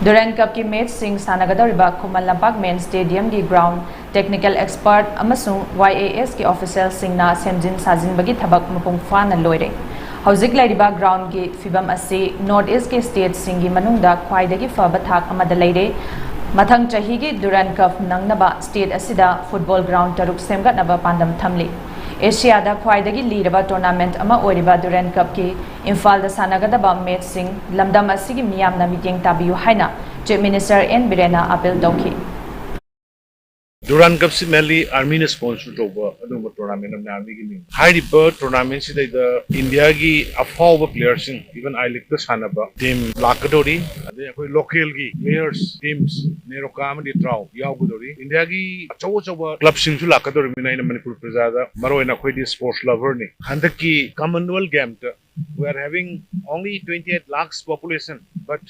ꯗꯨꯔꯥꯟ ꯀꯞꯀꯤ ꯃꯦꯆꯁꯤꯡ ꯁꯥꯟꯅꯒꯗꯧꯔꯤꯕ ꯈꯨꯃꯟ ꯂꯝꯄꯥꯛ ꯃꯦꯟ ꯁ꯭ꯇꯦꯗꯤꯌꯝꯒꯤ ꯒ꯭ꯔꯥꯎꯟꯗ, ꯇꯦꯛꯅꯤꯀꯦꯜ ꯑꯦꯛꯁꯄꯔꯠ ꯑꯃꯁꯨꯡ ꯋꯥꯏ ꯑꯦ ꯑꯦꯁꯀꯤ ꯑꯣꯐꯤꯁꯤꯌꯦꯜꯁꯤꯡꯅ ꯁꯦꯝꯖꯤꯟ ꯁꯥꯖꯤꯟꯕꯒꯤ ꯊꯕꯛ ꯃꯄꯨꯡ ꯐꯥꯅ ꯂꯣꯏꯔꯦ꯫ ꯍꯧꯖꯤꯛ ꯂꯩꯔꯤꯕ ꯒ꯭ꯔꯥꯎꯟꯒꯤ ꯐꯤꯕꯝ ꯑꯁꯤ ꯅꯣꯔꯠ ꯏꯁꯀꯤ ꯁ꯭ꯇꯦꯠꯁꯤꯡꯒꯤ ꯃꯅꯨꯡꯗ ꯈ꯭ꯋꯥꯏꯗꯒꯤ ꯐꯕ ꯊꯥꯛ ꯑꯃꯗ ꯂꯩꯔꯦ꯫ ꯃꯊꯪ ꯆꯍꯤꯒꯤ ꯗꯨꯔꯥꯟ ꯀꯞ ꯅꯪꯅꯕ ꯁ꯭ꯇꯦꯠ ꯑꯁꯤꯗ ꯐꯨꯠꯕꯣꯜ ꯒ꯭ꯔꯥꯎꯟ ꯇꯔꯨꯛ ꯁꯦꯝꯒꯠꯅꯕ ꯄꯥꯟꯗꯝ ꯊꯝꯂꯤ꯫ ꯑꯦꯁꯤꯌꯥꯗ ꯈ꯭ꯋꯥꯏꯗꯒꯤ ꯂꯤꯔꯕ ꯇꯣꯔꯅꯥꯃꯦꯟꯠ ꯑꯃ ꯑꯣꯏꯔꯤꯕ ꯗꯨꯔꯥꯟ ꯀꯞꯀꯤ ꯏꯝꯐꯥꯜꯗ ꯁꯥꯟꯅꯒꯗꯕ ꯃꯦꯆꯁꯤꯡ ꯂꯝꯗꯝ ꯑꯁꯤꯒꯤ ꯃꯤꯌꯥꯝꯅ ꯃꯤꯠꯌꯦꯡ ꯇꯥꯕꯤꯌꯨ ꯍꯥꯏꯅ ꯆꯤꯐ ꯃꯤꯅꯤꯁꯇꯔ ꯑꯦꯟ ꯕꯤꯔꯦꯟꯅ ꯑꯥꯄꯤꯜ ꯇꯧꯈꯤ꯫ ꯗꯨꯔꯥꯟ ꯀꯞꯁꯤ mainly ꯑꯥꯔꯃꯤꯅ sponsor ꯇꯧꯕ ꯑꯗꯨꯒꯨꯝꯕ ꯇꯣꯔꯅꯥꯃꯦꯟ ꯑꯃꯅ ꯑꯥꯔꯃꯤꯒꯤ ꯃꯤꯡ꯫ ꯍꯥꯏꯔꯤꯕ ꯇꯣꯔꯅꯥꯃꯦꯟꯁꯤꯗꯩꯗ ꯏꯟꯗꯤꯌꯥꯒꯤ ꯑꯐꯥꯎꯕ ꯄ꯭ꯂꯦꯌꯔꯁꯤꯡ, even ꯑꯥꯏ ꯂꯤꯒꯇ ꯁꯥꯟꯅꯕ ꯇꯤꯝ ꯂꯥꯛꯀꯗꯧꯔꯤ꯫ ꯑꯗꯩ ꯑꯩꯈꯣꯏ ꯂꯣꯀꯦꯜꯒꯤ ꯄ꯭ꯂꯦꯌꯔꯁ ꯇꯤꯝꯁ ꯅꯦꯔꯣꯀꯥ ꯑꯃꯗꯤ ꯇ꯭ꯔꯥꯎ ꯌꯥꯎꯒꯗꯧꯔꯤ꯫ ꯏꯟꯗꯤꯌꯥꯒꯤ ꯑꯆꯧ ꯑꯆꯧꯕ ꯀ꯭ꯂꯕꯁꯤꯡꯁꯨ ꯂꯥꯛꯀꯗꯧꯔꯤꯕꯅꯤꯅ ꯑꯩꯅ ꯃꯅꯤꯄꯨꯔ ꯄ꯭ꯔꯖꯥꯗ, ꯃꯔꯨꯑꯣꯏꯅ ꯑꯩꯈꯣꯏꯗꯤ ꯁ꯭ꯄꯣꯔꯠꯁ ꯂꯚꯔꯅꯤ꯫ ꯍꯟꯗꯛꯀꯤ Commonwealth ꯒꯦꯝꯇ we are having only twenty eight lakhs population, but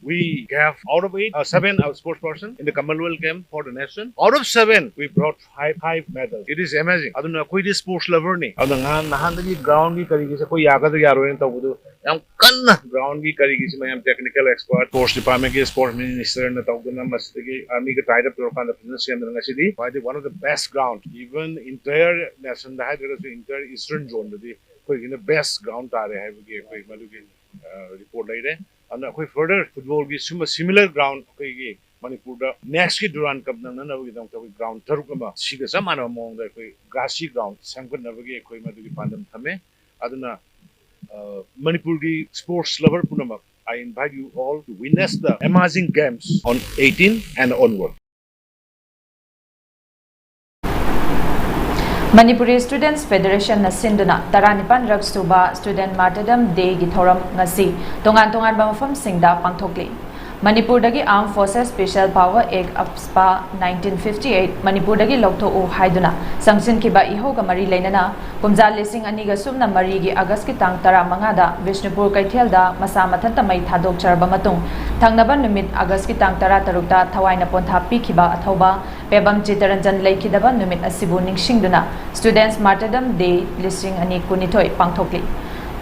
we have out of eight, uh, seven our sports person in the Commonwealth game for the nation. Out of seven, we brought five, five medals. It is amazing. ꯑꯗꯨꯅ ꯑꯩꯈꯣꯏꯗꯤ sports ꯂꯚꯔꯅꯤ꯫ ꯑꯗꯨꯅ ꯉꯍꯥꯟ ꯅꯍꯥꯟꯗꯒꯤ ꯒ꯭ꯔꯥꯎꯟꯒꯤ ꯀꯔꯤꯒꯤꯁꯦ ꯑꯩꯈꯣꯏ ꯌꯥꯒꯗ꯭ꯔꯥ ꯌꯥꯔꯣꯏꯅ ꯇꯧꯕꯗꯣ ꯌꯥꯝ ꯀꯟꯅ ꯒ꯭ꯔꯥꯎꯟꯒꯤ ꯀꯔꯤꯒꯤꯁꯦ ꯃꯌꯥꯝ ꯇꯦꯛꯅꯤꯀꯦꯜ ꯑꯦꯛꯁꯄꯔꯠ, ꯁ꯭ꯄꯣꯔꯠꯁ ꯗꯤꯄꯥꯔꯠꯃꯦꯟꯒꯤ ꯁ꯭ꯄꯣꯔꯠꯁ ꯃꯤꯅꯤꯁꯇꯔꯅ ꯇꯧꯗꯅ ꯃꯁꯤꯗꯒꯤ ꯑꯥꯔꯃꯤꯒ ꯇꯥꯏꯠ ꯑꯞ ꯇꯧꯔꯀꯥꯟꯗ ꯐꯖꯅ ꯁꯦꯝꯗꯅ ꯉꯁꯤꯗꯤ ꯈ꯭ꯋꯥꯏꯗꯒꯤ one of the best ground, even entire nationꯗ ꯍꯥꯏꯗ꯭ꯔꯒꯁꯨ entire eastern zoneꯗꯗꯤ ꯑꯩꯈꯣꯏꯒꯤꯅ best ground ꯇꯥꯔꯦ ꯍꯥꯏꯕꯒꯤ ꯑꯩꯈꯣꯏ ꯃꯗꯨꯒꯤ ꯔꯤꯄꯣꯔꯠ ꯂꯩꯔꯦ꯫ ꯑꯗꯨꯅ ꯑꯩꯈꯣꯏ further ꯐꯨꯠꯕꯣꯜꯒꯤ ꯁꯨꯝꯕ similar ground ꯑꯩꯈꯣꯏꯒꯤ ꯃꯅꯤꯄꯨꯔꯗ ꯅꯦꯛꯁꯀꯤ ꯗꯨꯔꯥꯟ ꯀꯞ ꯅꯪꯅꯅꯕꯒꯤꯗꯃꯛꯇ ꯑꯩꯈꯣꯏ ꯒ꯭ꯔꯥꯎꯟ ꯇꯔꯨꯛ ꯑꯃ ꯁꯤꯒ ꯆꯞ ꯃꯥꯟꯅꯕ ꯃꯑꯣꯡꯗ ꯑꯩꯈꯣꯏ ꯒ꯭ꯔꯥꯁꯤ ꯒ꯭ꯔꯥꯎꯟ ꯁꯦꯝꯒꯠꯅꯕꯒꯤ ꯑꯩꯈꯣꯏ ꯃꯗꯨꯒꯤ ꯄꯥꯟꯗꯝ ꯊꯝꯃꯦ꯫ ꯑꯗꯨꯅ ꯃꯅꯤꯄꯨꯔꯒꯤ ꯁ꯭ꯄꯣꯔꯠꯁ ꯂꯚꯔ ꯄꯨꯝꯅꯃꯛ, I invite you all to witness the amazing games on eighteen and onward. Manipuri students ꯐꯦꯗꯔꯦꯁꯟꯅ ꯁꯤꯟꯗꯨꯅ ꯇꯔꯥꯅꯤꯄꯥꯟ ꯔꯛ ꯁꯨꯕ ꯁ꯭ꯇꯨꯗꯦꯟꯠ ꯃꯥꯔꯇꯔꯗꯝ ꯗꯦꯒꯤ ꯊꯧꯔꯝ ꯉꯁꯤ ꯇꯣꯉꯥꯟ ꯇꯣꯉꯥꯟꯕ ꯃꯐꯝꯁꯤꯡꯗ ꯄꯥꯡꯊꯣꯛꯂꯤ꯫ ꯃꯅꯤꯄꯨꯔꯗꯒꯤ Armed Forces Special Power Act, ꯑꯞꯁꯄꯥ, nineteen fifty eight ꯃꯅꯤꯄꯨꯔꯗꯒꯤ ꯂꯧꯊꯣꯛꯎ ꯍꯥꯏꯗꯨꯅ ꯆꯪꯁꯤꯟꯈꯤꯕ ꯏꯍꯧꯒ ꯃꯔꯤ ꯂꯩꯅꯅ ꯀꯨꯝꯖꯥ ꯂꯤꯁꯤꯡ ꯑꯅꯤꯒ ꯁꯨꯞꯅ ꯃꯔꯤꯒꯤ ꯑꯥꯒꯁꯀꯤ ꯇꯥꯡ ꯇꯔꯥꯃꯉꯥꯗ ꯕꯤꯁꯅꯨꯄꯨꯔ ꯀꯩꯊꯦꯜꯗ ꯃꯁꯥ ꯃꯊꯟꯇ ꯃꯩ ꯊꯥꯗꯣꯛꯆꯔꯕ ꯃꯇꯨꯡ, ꯊꯪꯅꯕ ꯅꯨꯃꯤꯠ ꯑꯥꯒꯁꯀꯤ ꯇꯥꯡ ꯇꯔꯥꯇꯔꯨꯛꯇ ꯊꯋꯥꯏꯅ ꯄꯣꯟꯊꯥ ꯄꯤꯈꯤꯕ ꯑꯊꯧꯕ ꯄꯦꯕꯝ ꯆꯤꯇꯔꯟꯖꯟ ꯂꯩꯈꯤꯗꯕ ꯅꯨꯃꯤꯠ ꯑꯁꯤꯕꯨ ꯅꯤꯡꯁꯤꯡꯗꯨꯅ Students Martyrdom Day ꯂꯤꯁꯤꯡ ꯑꯅꯤ ꯀꯨꯟꯅꯤꯊꯣꯏ ꯄꯥꯡꯊꯣꯛꯂꯤ꯫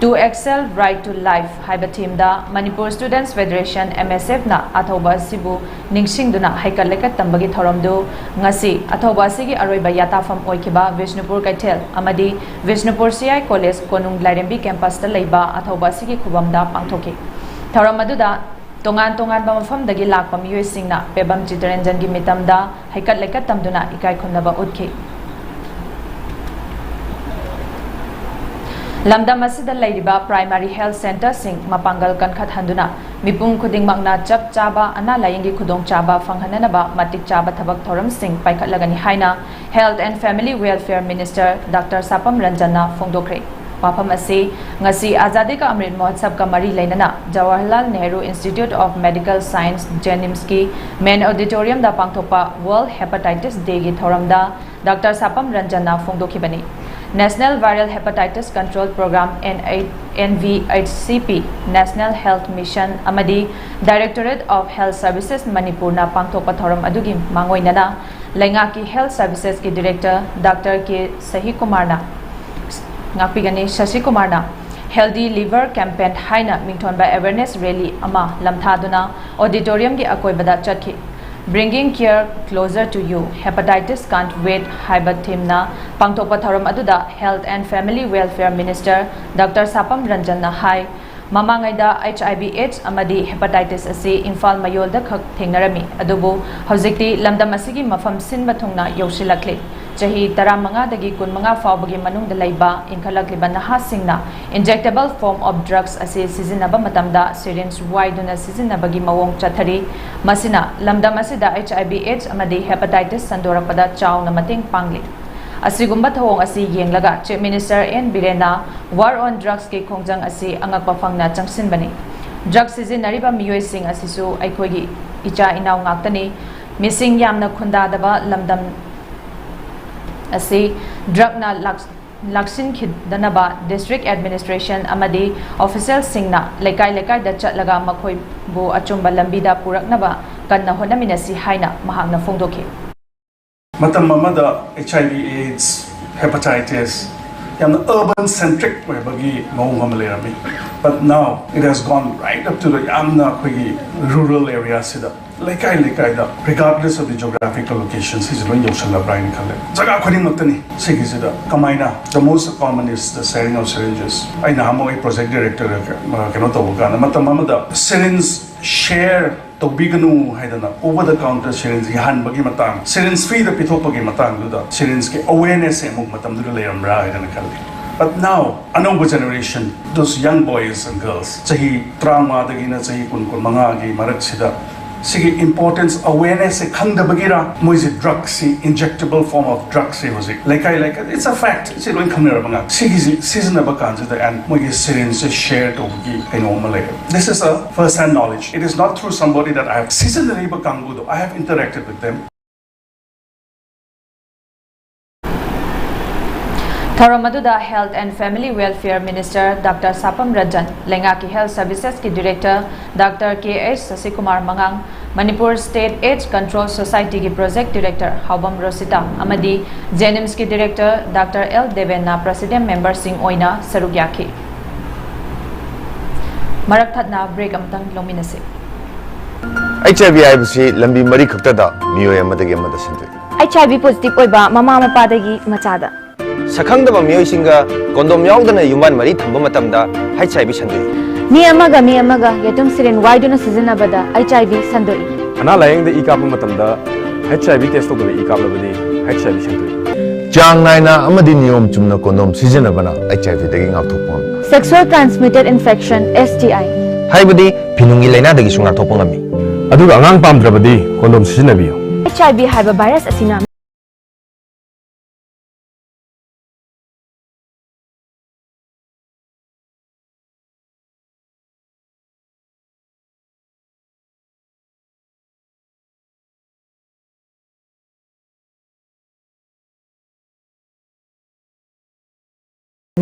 To Excel, Right to Life ꯍꯥꯏꯕ ꯊꯤꯝꯗ ꯃꯅꯤꯄꯨꯔ ꯁ꯭ꯇꯨꯗꯦꯟꯠꯁ ꯐꯦꯗꯔꯦꯁꯟ, MSF, ꯅ ꯑꯊꯧꯕ ꯑꯁꯤꯕꯨ ꯅꯤꯡꯁꯤꯡꯗꯨꯅ ꯍꯩꯀꯠ ꯂꯩꯀꯠ ꯇꯝꯕꯒꯤ ꯊꯧꯔꯝꯗꯨ ꯉꯁꯤ ꯑꯊꯧꯕ ꯑꯁꯤꯒꯤ ꯑꯔꯣꯏꯕ ꯌꯥꯇꯥꯐꯝ ꯑꯣꯏꯈꯤꯕ ꯕꯤꯁꯅꯨꯄꯨꯔ ꯀꯩꯊꯦꯜ ꯑꯃꯗꯤ ꯕꯤꯁꯅꯨꯄꯨꯔ ꯁꯤ ꯑꯥꯏ ꯀꯣꯂꯦꯖ ꯀꯣꯅꯨꯡ ꯂꯥꯏꯔꯦꯝꯕꯤ ꯀꯦꯝꯄꯁꯇ ꯂꯩꯕ ꯑꯊꯧꯕ ꯑꯁꯤꯒꯤ ꯈꯨꯕꯝꯗ ꯄꯥꯡꯊꯣꯛꯈꯤ꯫ ꯊꯧꯔꯝ ꯑꯗꯨꯗ ꯇꯣꯉꯥꯟ ꯇꯣꯉꯥꯟꯕ ꯃꯐꯝꯗꯒꯤ ꯂꯥꯛꯄ ꯃꯤꯑꯣꯏꯁꯤꯡꯅ ꯄꯦꯕꯝ ꯆꯤꯇꯔꯟꯖꯟꯒꯤ ꯃꯤꯇꯝꯗ ꯍꯩꯀꯠ ꯂꯩꯀꯠ ꯇꯝꯗꯨꯅ ꯏꯀꯥꯏ ꯈꯨꯝꯅꯕ ꯎꯠꯈꯤ꯫ ꯂꯝꯗꯝ ꯑꯁꯤꯗ ꯂꯩꯔꯤꯕ ꯄ꯭ꯔꯥꯏꯃꯥꯔꯤ ꯍꯦꯜꯊ ꯁꯦꯟꯇꯔꯁꯤꯡ ꯃꯄꯥꯡꯒꯜ ꯀꯟꯈꯠꯍꯟꯗꯨꯅ ꯃꯤꯄꯨꯝ ꯈꯨꯗꯤꯡꯃꯛꯅ ꯆꯞ ꯆꯥꯕ ꯑꯅꯥ ꯂꯥꯌꯦꯡꯒꯤ ꯈꯨꯗꯣꯡꯆꯥꯕ ꯐꯪꯍꯟꯅꯅꯕ ꯃꯇꯤꯛ ꯆꯥꯕ ꯊꯕꯛ ꯊꯧꯔꯝꯁꯤꯡ ꯄꯥꯏꯈꯠꯂꯒꯅꯤ ꯍꯥꯏꯅ Health and Family Welfare Minister Doctor ꯁꯥꯄꯝ ꯔꯟꯖꯟꯅ ꯐꯣꯡꯗꯣꯛꯈ꯭ꯔꯦ꯫ ꯋꯥꯐꯝ ꯑꯁꯤ ꯉꯁꯤ ꯑꯖꯥꯗꯤ ꯀꯥ ꯑꯃ꯭ꯔꯤꯠ ꯃꯍꯣꯠꯁꯕꯀ ꯃꯔꯤ ꯂꯩꯅꯅ Jawaharlal Nehru Institute of Medical Science, JNIMSꯀꯤ main auditoriumꯗ ꯄꯥꯡꯊꯣꯛꯄ World Hepatitis Dayꯒꯤ ꯊꯧꯔꯝꯗ doctor Sapam ꯔꯟꯖꯟꯅ ꯐꯣꯡꯗꯣꯛꯈꯤꯕꯅꯤ꯫ National Viral Hepatitis Control Program, NVHCP, National Health Mission ꯑꯃꯗꯤ Directorate of Health Services ꯃꯅꯤꯄꯨꯔꯅ ꯄꯥꯡꯊꯣꯛꯄ ꯊꯧꯔꯝ ꯑꯗꯨꯒꯤ ꯃꯥꯡꯑꯣꯏꯅꯅ ꯂꯩꯉꯥꯛꯀꯤ Health Servicesꯀꯤ Director ꯗꯥꯛꯇꯔ ꯀꯦ ꯁꯍꯤꯀꯨꯃꯥꯔꯅ, ꯉꯥꯛꯄꯤꯒꯅꯤ, ꯁꯁꯤꯀꯨꯃꯥꯔꯅ Healthy Liver Campaign ꯍꯥꯏꯅ ꯃꯤꯡꯊꯣꯟꯕ awareness rally ꯑꯃ ꯂꯝꯊꯥꯗꯨꯅ auditoriumꯒꯤ ꯑꯀꯣꯏꯕꯗ ꯆꯠꯈꯤ꯫ Bringing Care Closer to You, Hepatitis Can't Wait ꯍꯥꯏꯕ ꯊꯤꯝꯅ ꯄꯥꯡꯊꯣꯛꯄ ꯊꯧꯔꯝ ꯑꯗꯨꯗ Health and Family Welfare Minister doctor Sapam ꯔꯟꯖꯟꯅ ꯍꯥꯏ, ꯃꯃꯥꯡꯉꯩꯗ HIV AIDS ꯑꯃꯗꯤ hepatitis ꯑꯁꯤ ꯏꯝꯐꯥꯜ ꯃꯌꯣꯜꯗ ꯈꯛ ꯊꯦꯡꯅꯔꯝꯃꯤ, ꯑꯗꯨꯕꯨ ꯍꯧꯖꯤꯛꯇꯤ ꯂꯝꯗꯝ ꯑꯁꯤꯒꯤ ꯃꯐꯝ ꯁꯤꯟꯕ ꯊꯨꯡꯅ ꯌꯧꯁꯤꯜꯂꯛꯂꯤ꯫ ꯆꯍꯤ ꯇꯔꯥꯃꯉꯥꯗꯒꯤ ꯀꯨꯟꯃꯉꯥ ꯐꯥꯎꯕꯒꯤ ꯃꯅꯨꯡꯗ ꯂꯩꯕ ꯏꯟꯈꯠꯂꯛꯂꯤꯕ ꯅꯍꯥꯁꯤꯡꯅ injectable form of drugs ꯑꯁꯤ ꯁꯤꯖꯤꯟꯅꯕ ꯃꯇꯝꯗ syringe ꯋꯥꯏꯗꯨꯅ ꯁꯤꯖꯤꯟꯅꯕꯒꯤ ꯃꯑꯣꯡ ꯆꯠꯊꯔꯤ꯫ ꯃꯁꯤꯅ ꯂꯝꯗꯝ ꯑꯁꯤꯗ HIV AIDS ꯑꯃꯗꯤ hepatitis ꯁꯟꯗꯣꯔꯛꯄꯗ ꯆꯥꯎꯅ ꯃꯇꯦꯡ ꯄꯥꯡꯂꯤ꯫ ꯑꯁꯤꯒꯨꯝꯕ ꯊꯧꯑꯣꯡ ꯑꯁꯤ ꯌꯦꯡꯂꯒ Chief Minister N ꯕꯤꯔꯦꯟꯅ War on Drugsꯀꯤ ꯈꯣꯡꯖꯪ ꯑꯁꯤ ꯑꯉꯛꯄ ꯐꯪꯅ ꯆꯪꯁꯤꯟꯕꯅꯤ꯫ Drug ꯁꯤꯖꯤꯟꯅꯔꯤꯕ ꯃꯤꯑꯣꯏꯁꯤꯡ ꯑꯁꯤꯁꯨ ꯑꯩꯈꯣꯏꯒꯤ ꯏꯆꯥ ꯏꯅꯥꯎ ꯉꯥꯛꯇꯅꯤ꯫ ꯃꯤꯁꯤꯡ ꯌꯥꯝꯅ ꯈꯨꯟꯗꯥꯗꯕ ꯂꯝꯗꯝ ꯑꯁꯤ drugꯅ ꯂꯥꯛ-, ꯂꯥꯛꯁꯤꯟꯈꯤꯗꯅꯕ district administration ꯑꯃꯗꯤ officialꯁꯤꯡꯅ ꯂꯩꯀꯥꯏ ꯂꯩꯀꯥꯏꯗ ꯆꯠꯂꯒ ꯃꯈꯣꯏꯕꯨ ꯑꯆꯨꯝꯕ ꯂꯝꯕꯤꯗ ꯄꯨꯔꯛꯅꯕ ꯀꯟꯅ ꯍꯣꯠꯅꯃꯤꯟꯅꯁꯤ ꯍꯥꯏꯅ ꯃꯍꯥꯛꯅ ꯐꯣꯡꯗꯣꯛꯈꯤ꯫ ꯃꯇꯝ ꯑꯃꯗ HIV AIDS, hepatitis, ꯌꯥꯝꯅ urban centric ꯑꯣꯏꯕꯒꯤ ꯃꯑꯣꯡ ꯑꯃ ꯂꯩꯔꯝꯃꯤ꯫ But now it has gone right up to the ꯌꯥꯝꯅ ꯑꯩꯈꯣꯏꯒꯤ rural area ꯁꯤꯗ, ꯂꯩꯀꯥꯏ ꯂꯩꯀꯥꯏꯗ, regardless of the geographical location, ꯁꯤꯁꯦ ꯂꯣꯏ ꯌꯧꯁꯜꯂꯕ꯭ꯔꯥ ꯍꯥꯏꯅ ꯈꯜꯂꯦ꯫ ꯖꯒꯥ ꯈꯨꯗꯤꯡꯃꯛꯇꯅꯤ꯫ ꯁꯤꯒꯤꯁꯤꯗ ꯀꯃꯥꯏꯅ, the most common is the sharing of syringes. ꯑꯩꯅ ꯑꯃꯨꯛ ꯑꯩ project director ꯀꯩꯅꯣ ꯇꯧꯕ ꯀꯥꯟꯗ, ꯃꯇꯝ ꯑꯃꯗ syringe share ꯇꯧꯕꯤꯒꯅꯨ ꯍꯥꯏꯗꯅ over the counter syringe ꯌꯥꯍꯟꯕꯒꯤ ꯃꯇꯥꯡ, syringe free ꯗ ꯄꯤꯊꯣꯛꯄꯒꯤ ꯃꯇꯥꯡꯗꯨꯗ syringe ꯀꯤ awareness ꯁꯦ ꯑꯃꯨꯛ ꯃꯇꯝꯗꯨꯗ ꯂꯩꯔꯝꯕ꯭ꯔꯥ ꯍꯥꯏꯗꯅ ꯈꯜꯂꯤ꯫ But now ꯑꯅꯧꯕ generation, those young boys and girls, ꯆꯍꯤ ꯇꯔꯥꯃꯉꯥꯗꯒꯤꯅ ꯆꯍꯤ ꯀꯨꯟ, ꯀꯨꯟꯃꯉꯥꯒꯤ ꯃꯔꯛꯁꯤꯗ ꯁꯤꯒꯤ importance, awareness ꯁꯦ ꯈꯪꯗꯕꯒꯤꯔ, ꯃꯣꯏꯁꯦ drug ꯁꯤ, injectable form of drug ꯁꯤ ꯍꯧꯖꯤꯛ ꯂꯩꯀꯥꯏ ꯂꯩꯀꯥꯏ, it's a fact, ꯁꯤ ꯂꯣꯏ ꯈꯪꯅꯔꯕ ꯉꯥꯛ, ꯁꯤꯒꯤꯁꯤ ꯁꯤꯖꯤꯟꯅꯕ ꯀꯥꯟꯁꯤꯗ and ꯃꯣꯏꯒꯤ syringe ꯁꯦ share ꯇꯧꯕꯒꯤ ꯀꯩꯅꯣ ꯑꯃ ꯂꯩꯔꯦ꯫ This is a first hand knowledge. It is not through somebody that I have, ꯁꯤꯖꯤꯟꯅꯔꯤꯕ ꯀꯥꯡꯕꯨꯗꯣ, I have interacted with them. ꯊꯧꯔꯝ ꯑꯗꯨꯗ Health and Family Welfare Minister Doctor ꯁꯥꯄꯝ Ranjan, ꯂꯩꯉꯥꯛꯀꯤ Health Services ꯀꯤ Director Doctor K H Sasikumar ꯃꯉꯥꯡ, ꯃꯅꯤꯄꯨꯔ State AIDS Control Society ꯒꯤ Project Director Haobam Roshita ꯑꯃꯗꯤ JNIMS ꯀꯤ Director Doctor ꯑꯦꯜ ꯗꯦꯕꯦꯟꯅ President member ꯁꯤꯡ ꯑꯣꯏꯅ ꯁꯔꯨꯛ ꯌꯥꯈꯤ꯫ ꯃꯔꯛ ꯊꯠꯅ break ꯑꯃꯇꯪ ꯂꯧꯃꯤꯟꯅꯁꯤ꯫ ꯑꯩꯆ ꯑꯥꯏ ꯚꯤ ꯍꯥꯏꯕꯁꯤ ꯂꯝꯕꯤ ꯃꯔꯤ ꯈꯛꯇꯗ ꯃꯤꯑꯣꯏ ꯑꯃꯗꯒꯤ ꯑꯃꯗ ꯁꯟꯗꯣꯛꯏ꯫ ꯑꯩꯆ ꯑꯥꯏ ꯚꯤ positive ꯑꯣꯏꯕ ꯃꯃꯥ ꯃꯄꯥꯗꯒꯤ ꯃꯆꯥꯗ꯫ ꯁꯛꯈꯪꯗꯕ ꯃꯤꯑꯣꯏꯁꯤꯡꯒ condom ꯌꯥꯎꯗꯅ ꯌꯨꯝꯕꯥꯟ ꯃꯔꯤ ꯊꯝꯕ ꯃꯇꯝꯗ ꯑꯩꯆ ꯑꯥꯏ ꯚꯤ ꯁꯟꯗꯣꯛꯏ꯫ ꯃꯤ ꯑꯃꯒ ꯃꯤ ꯑꯃꯒ ꯌꯦꯇꯨꯝ syringe ꯋꯥꯏꯗꯨꯅ ꯁꯤꯖꯤꯟꯅꯕꯗ ꯑꯩꯆ ꯑꯥꯏ ꯚꯤ ꯁꯟꯗꯣꯛꯏ꯫ ꯑꯅꯥ ꯂꯥꯌꯦꯡꯗ ꯏ ꯀꯥꯞꯄ ꯃꯇꯝꯗ ꯑꯩꯆ ꯑꯥꯏ ꯚꯤ test ꯇꯧꯗꯕ ꯏ ꯀꯥꯞꯂꯕꯗꯤ ꯑꯩꯆ ꯑꯥꯏ ꯚꯤ ꯁꯟꯗꯣꯛꯏ꯫ ꯆꯥꯡ ꯅꯥꯏꯅ ꯑꯃꯗꯤ ꯅꯤꯌꯣꯝ ꯆꯨꯝꯅ condom ꯁꯤꯖꯤꯟꯅꯕꯅ ꯑꯩꯆ ꯑꯥꯏ ꯚꯤꯗꯒꯤ ꯉꯥꯛꯊꯣꯛꯄ ꯉꯝꯃꯤ꯫ Sexual transmitted infection, S T I꯫ ꯍꯥꯏꯕꯗꯤ ꯐꯤꯅꯨꯡꯒꯤ ꯂꯥꯏꯅꯥꯗꯒꯤꯁꯨ ꯉꯥꯛꯊꯣꯛꯄ ꯉꯝꯃꯤ꯫ ꯑꯗꯨꯒ ꯑꯉꯥꯡ ꯄꯥꯝꯗ꯭ꯔꯕꯗꯤ condom ꯁꯤꯖꯤꯟꯅꯕꯤꯌꯨ꯫ ꯑꯩꯆ ꯑꯥꯏ ꯚꯤ ꯍꯥꯏꯕ virus ꯑꯁꯤꯅ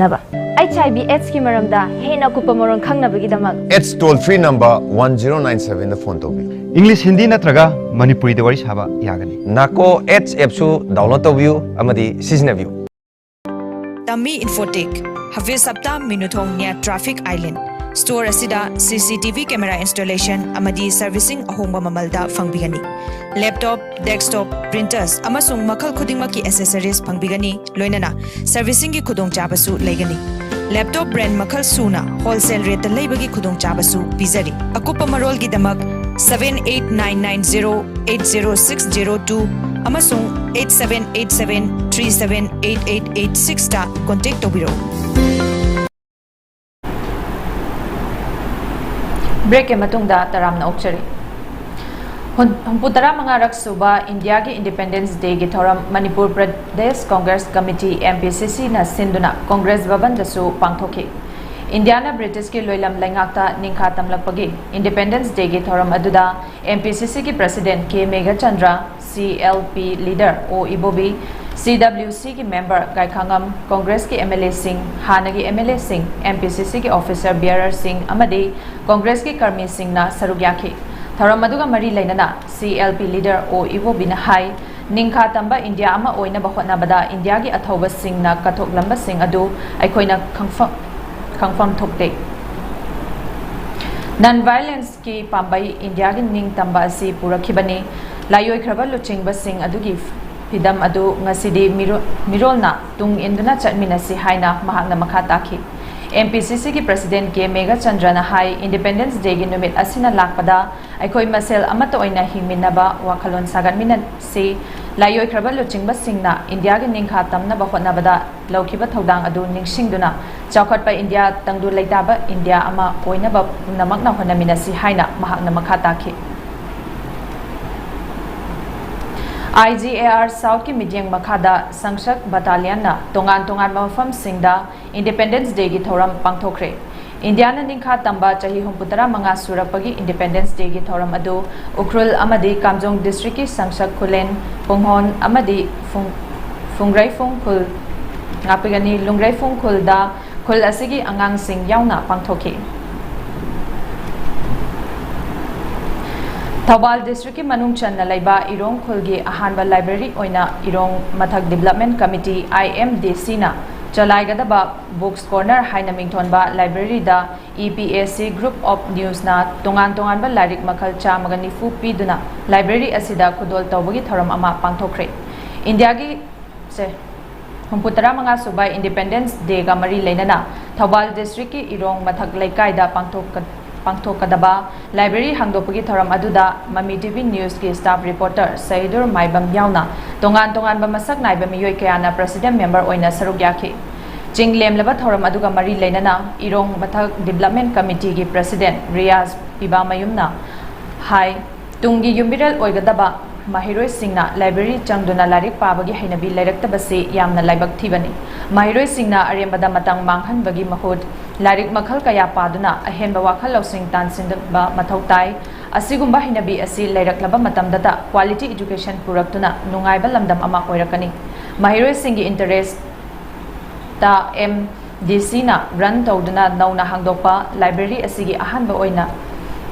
ꯅꯕ꯫ ꯑꯩꯆ ꯑꯥꯏ ꯚꯤ AIDS ꯀꯤ ꯃꯔꯝꯗ ꯍꯦꯟꯅ ꯑꯀꯨꯞꯄ ꯃꯔꯣꯜ ꯈꯪꯅꯕꯒꯤꯗꯃꯛ AIDS toll free number one zero nine seven ꯗ phone ꯇꯧꯕꯤꯌꯨ꯫ English, Hindi ꯅꯠꯇ꯭ꯔꯒ ꯃꯅꯤꯄꯨꯔꯤꯗ ꯋꯥꯔꯤ ꯁꯥꯕ ꯌꯥꯒꯅꯤ꯫ NACO AIDS app ꯁꯨ download ꯇꯧꯕꯤꯌꯨ ꯑꯃꯗꯤ ꯁꯤꯖꯤꯟꯅꯕꯤꯌꯨ꯫ Tami Infotech, Hafiz Hapta Minuthong near Traffic Island. Store ꯑꯁꯤꯗ C C T V camera installation ꯑꯃꯗꯤ servicing ꯑꯍꯣꯡꯕ ꯃꯃꯜꯗ ꯐꯪꯕꯤꯒꯅꯤ꯫ Laptop, desktop, printers ꯑꯃꯁꯨꯡ ꯃꯈꯜ ꯈꯨꯗꯤꯡꯃꯛꯀꯤ accessories ꯐꯪꯕꯤꯒꯅꯤ, ꯂꯣꯏꯅꯅ servicingꯒꯤ ꯈꯨꯗꯣꯡꯆꯥꯕꯁꯨ ꯂꯩꯒꯅꯤ꯫ Laptop brand ꯃꯈꯜ ꯁꯨꯅ wholesale rateꯇ ꯂꯩꯕꯒꯤ ꯈꯨꯗꯣꯡꯆꯥꯕꯁꯨ ꯄꯤꯖꯔꯤ꯫ ꯑꯀꯨꯞꯄ ꯃꯔꯣꯜꯒꯤꯗꯃꯛ seven eight nine nine zero eight zero six zero two ꯑꯃꯁꯨꯡ eight seven eight seven three seven eight eight eight sixꯇ contact ꯇꯧꯕꯤꯔꯛꯎ꯫ Breakꯀꯤ ꯃꯇꯨꯡꯗ ꯇꯔꯥꯝꯅ ꯑꯣꯛꯆꯔꯤ꯫ ꯍꯨꯝꯐꯨ ꯇꯔꯥ ꯃꯉꯥꯔꯛ ꯁꯨꯕ ꯏꯟꯗꯤꯌꯥꯒꯤ Independence Dayꯒꯤ ꯊꯧꯔꯝ Manipur Pradesh Congress committee, M P C Cꯅ ꯁꯤꯟꯗꯨꯅ ꯀꯣꯡꯒ꯭ꯔꯦꯁ ꯚꯕꯟꯗꯁꯨ ꯄꯥꯡꯊꯣꯛꯈꯤ꯫ ꯏꯟꯗꯤꯌꯥꯅ ꯕ꯭ꯔꯤꯇꯤꯁꯀꯤ ꯂꯣꯏꯂꯝ ꯂꯩꯉꯥꯛꯇ ꯅꯤꯡꯈꯥ ꯇꯝꯂꯛꯄꯒꯤ Independence Dayꯒꯤ ꯊꯧꯔꯝ ꯑꯗꯨꯗ M P C Cꯒꯤ President K Meghachandra, C L P leader O Ibobi, C W Cꯒꯤ member ꯒꯥꯏꯈꯥꯉꯝ, ꯀꯣꯡꯒ꯭ꯔꯦꯁꯀꯤ M L Aꯁꯤꯡ, ꯍꯥꯟꯅꯒꯤ M L Aꯁꯤꯡ, M P C Cꯒꯤ officer bearerꯁꯤꯡ ꯑꯃꯗꯤ ꯀꯣꯡꯒ꯭ꯔꯦꯁꯀꯤ ꯀꯔꯃꯤꯁꯤꯡꯅ ꯁꯔꯨꯛ ꯌꯥꯈꯤ꯫ ꯊꯧꯔꯝ ꯑꯗꯨꯒ ꯃꯔꯤ ꯂꯩꯅꯅ C L P leader O Ibobiꯅ ꯍꯥꯏ, ꯅꯤꯡꯈꯥ ꯇꯝꯕ ꯏꯟꯗꯤꯌꯥ ꯑꯃ ꯑꯣꯏꯅꯕ ꯍꯣꯠꯅꯕꯗ ꯏꯟꯗꯤꯌꯥꯒꯤ ꯑꯊꯧꯕꯁꯤꯡꯅ ꯀꯠꯊꯣꯛꯂꯝꯕꯁꯤꯡ ꯑꯗꯨ ꯑꯩꯈꯣꯏꯅ ꯈꯪꯐꯝ, ꯈꯪꯐꯝ ꯊꯣꯛꯇꯦ꯫ Non-violence ꯀꯤ ꯄꯥꯝꯕꯩ ꯏꯟꯗꯤꯌꯥꯒꯤ ꯅꯤꯡꯇꯝꯕ ꯑꯁꯤ ꯄꯨꯔꯛꯈꯤꯕꯅꯤ꯫ ꯂꯥꯏꯑꯣꯏꯈ꯭ꯔꯕ ꯂꯨꯆꯤꯡꯕꯁꯤꯡ ꯑꯗꯨꯒꯤ ꯐꯤꯗꯝ ꯑꯗꯨ ꯉꯁꯤꯗꯤ ꯃꯤꯔꯣ-, ꯃꯤꯔꯣꯜꯅ ꯇꯨꯡ ꯏꯟꯗꯨꯅ ꯆꯠꯃꯤꯟꯅꯁꯤ ꯍꯥꯏꯅ ꯃꯍꯥꯛꯅ ꯃꯈꯥ ꯇꯥꯈꯤ꯫ M P C Cꯒꯤ President K Meghachandraꯅ ꯍꯥꯏ, Independence Dayꯒꯤ ꯅꯨꯃꯤꯠ ꯑꯁꯤꯅ ꯂꯥꯛꯄꯗ ꯑꯩꯈꯣꯏ ꯃꯁꯦꯜ ꯑꯃꯠꯇ ꯑꯣꯏꯅ ꯍꯤꯡꯃꯤꯟꯅꯕ ꯋꯥꯈꯜꯂꯣꯟ ꯁꯥꯒꯠꯃꯤꯟꯅꯁꯤ꯫ ꯂꯥꯏꯑꯣꯏꯈ꯭ꯔꯕ ꯂꯨꯆꯤꯡꯕꯁꯤꯡꯅ ꯏꯟꯗꯤꯌꯥꯒꯤ ꯅꯤꯡꯈꯥ ꯇꯝꯅꯕ ꯍꯣꯠꯅꯕꯗ ꯂꯧꯈꯤꯕ ꯊꯧꯗꯥꯡ ꯑꯗꯨ ꯅꯤꯡꯁꯤꯡꯗꯨꯅ ꯆꯥꯎꯈꯠꯄ ꯏꯟꯗꯤꯌꯥ, ꯇꯪꯗꯨ ꯂꯩꯇꯥꯕ ꯏꯟꯗꯤꯌꯥ ꯑꯃ ꯑꯣꯏꯅꯕ ꯄꯨꯝꯅꯃꯛꯅ ꯍꯣꯠꯅꯃꯤꯟꯅꯁꯤ ꯍꯥꯏꯅ ꯃꯍꯥꯛꯅ ꯃꯈꯥ ꯇꯥꯈꯤ꯫ I G A R Southꯀꯤ ꯃꯤꯠꯌꯦꯡ ꯃꯈꯥꯗ ꯁꯪꯁꯗ battalionꯅ ꯇꯣꯉꯥꯟ ꯇꯣꯉꯥꯟꯕ ꯃꯐꯝꯁꯤꯡꯗ Independence Dayꯒꯤ ꯊꯧꯔꯝ ꯄꯥꯡꯊꯣꯛꯈ꯭ꯔꯦ꯫ ꯏꯟꯗꯤꯌꯥꯅ ꯅꯤꯡꯈꯥ ꯇꯝꯕ ꯆꯍꯤ ꯍꯨꯝꯐꯨ ꯇꯔꯥ ꯃꯉꯥ ꯁꯨꯔꯛꯄꯒꯤ Independence Dayꯒꯤ ꯊꯧꯔꯝ ꯑꯗꯨ ꯎꯈ꯭ꯔꯨꯜ ꯑꯃꯗꯤ ꯀꯥꯝꯖꯣꯡ districtꯀꯤ ꯁꯪꯁꯗ ꯈꯨꯂꯦꯟ, ꯄꯨꯡꯍꯣꯟ ꯑꯃꯗꯤ ꯐꯨꯡ-, ꯐꯨꯡꯒ꯭ꯔꯩꯐꯨꯡ ꯈꯨꯜ, ꯉꯥꯛꯄꯤꯒꯅꯤ, ꯂꯨꯡꯒ꯭ꯔꯩꯐꯨꯡ ꯈꯨꯜꯗ ꯈꯨꯜ ꯑꯁꯤꯒꯤ ꯑꯉꯥꯡꯁꯤꯡ ꯌꯥꯎꯅ ꯄꯥꯡꯊꯣꯛꯈꯤ꯫ ꯊꯧꯕꯥꯜ districtꯀꯤ ꯃꯅꯨꯡ ꯆꯟꯅ ꯂꯩꯕ ꯏꯔꯣꯡ ꯈꯨꯜꯒꯤ ꯑꯍꯥꯟꯕ library ꯑꯣꯏꯅ ꯏꯔꯣꯡ ꯃꯊꯛ Development Committee, I M D Cꯅ ꯆꯂꯥꯏꯒꯗꯕ Books Corner ꯍꯥꯏꯅ ꯃꯤꯡꯊꯣꯟꯕ ꯂꯥꯏꯕ꯭ꯔꯦꯔꯤꯗ E P A C Group of Newsꯅ ꯇꯣꯉꯥꯟ ꯇꯣꯉꯥꯟꯕ ꯂꯥꯏꯔꯤꯛ ꯃꯈꯜ ꯆꯥꯝꯃꯒ ꯅꯤꯐꯨ ꯄꯤꯗꯨꯅ ꯂꯥꯏꯕ꯭ꯔꯦꯔꯤ ꯑꯁꯤꯗ ꯈꯨꯗꯣꯜ ꯇꯧꯕꯒꯤ ꯊꯧꯔꯝ ꯑꯃ ꯄꯥꯡꯊꯣꯛꯈ꯭ꯔꯦ꯫ ꯏꯟꯗꯤꯌꯥꯒꯤ ꯁꯦ ꯍꯨꯝꯐꯨ ꯇꯔꯥꯃꯉꯥ ꯁꯨꯕ Independence Dayꯒ ꯃꯔꯤ ꯂꯩꯅꯅ ꯊꯧꯕꯥꯜ districtꯀꯤ ꯏꯔꯣꯡ ꯃꯊꯛ ꯂꯩꯀꯥꯏꯗ ꯄꯥꯡꯊꯣꯛꯀ- ꯄꯥꯡꯊꯣꯛꯀꯗꯕ ꯂꯥꯏꯕ꯭ꯔꯦꯔꯤ ꯍꯥꯡꯗꯣꯛꯄꯒꯤ ꯊꯧꯔꯝ ꯑꯗꯨꯗ ꯃꯃꯤ T V Newsꯀꯤ staff reporter Sahidur ꯃꯥꯏꯕꯝ ꯌꯥꯎꯅ ꯇꯣꯉꯥꯟ ꯇꯣꯉꯥꯟꯕ ꯃꯁꯛ ꯅꯥꯏꯕ ꯃꯤꯑꯣꯏ ꯀꯌꯥꯅ president member ꯑꯣꯏꯅ ꯁꯔꯨꯛ ꯌꯥꯈꯤ꯫ ꯆꯤꯡ ꯂꯦꯝꯂꯕ ꯊꯧꯔꯝ ꯑꯗꯨꯒ ꯃꯔꯤ ꯂꯩꯅꯅ ꯏꯔꯣꯡ ꯃꯊꯛ Development Committeeꯒꯤ president ꯔꯤꯌꯥꯖ ꯄꯤꯕꯥꯃꯌꯨꯝꯅ ꯍꯥꯏ, ꯇꯨꯡꯒꯤ ꯌꯨꯝꯕꯤꯔꯦꯜ ꯑꯣꯏꯒꯗꯕ ꯃꯍꯩꯔꯣꯏꯁꯤꯡꯅ ꯂꯥꯏꯕ꯭ꯔꯦꯔꯤ ꯆꯪꯗꯨꯅ ꯂꯥꯏꯔꯤꯛ ꯄꯥꯕꯒꯤ ꯍꯩꯅꯕꯤ ꯂꯩꯔꯛꯇꯕꯁꯤ ꯌꯥꯝꯅ ꯂꯥꯏꯕꯛ ꯊꯤꯕꯅꯤ꯫ ꯃꯍꯩꯔꯣꯏꯁꯤꯡꯅ ꯑꯔꯦꯝꯕꯗ ꯃꯇꯝ ꯃꯥꯡꯍꯟꯕꯒꯤ ꯃꯍꯨꯠ ꯂꯥꯏꯔꯤꯛ ꯃꯈꯜ ꯀꯌꯥ ꯄꯥꯗꯨꯅ ꯑꯍꯦꯟꯕ ꯋꯥꯈꯜ ꯂꯧꯁꯤꯡ ꯇꯥꯟꯁꯤꯟꯕ ꯃꯊꯧ ꯇꯥꯏ꯫ ꯑꯁꯤꯒꯨꯝꯕ ꯍꯩꯅꯕꯤ ꯑꯁꯤ ꯂꯩꯔꯛꯂꯕ ꯃꯇꯝꯗꯇ quality education ꯄꯨꯔꯛꯇꯨꯅ ꯅꯨꯡꯉꯥꯏꯕ ꯂꯝꯗꯝ ꯑꯃ ꯑꯣꯏꯔꯛꯀꯅꯤ꯫ ꯃꯍꯩꯔꯣꯏꯁꯤꯡꯒꯤ interestꯇ M D Cꯅ run ꯇꯧꯗꯨꯅ ꯅꯧꯅ ꯍꯥꯡꯗꯣꯛꯄ ꯂꯥꯏꯕ꯭ꯔꯦꯔꯤ ꯑꯁꯤꯒꯤ ꯑꯍꯥꯟꯕ ꯑꯣꯏꯅ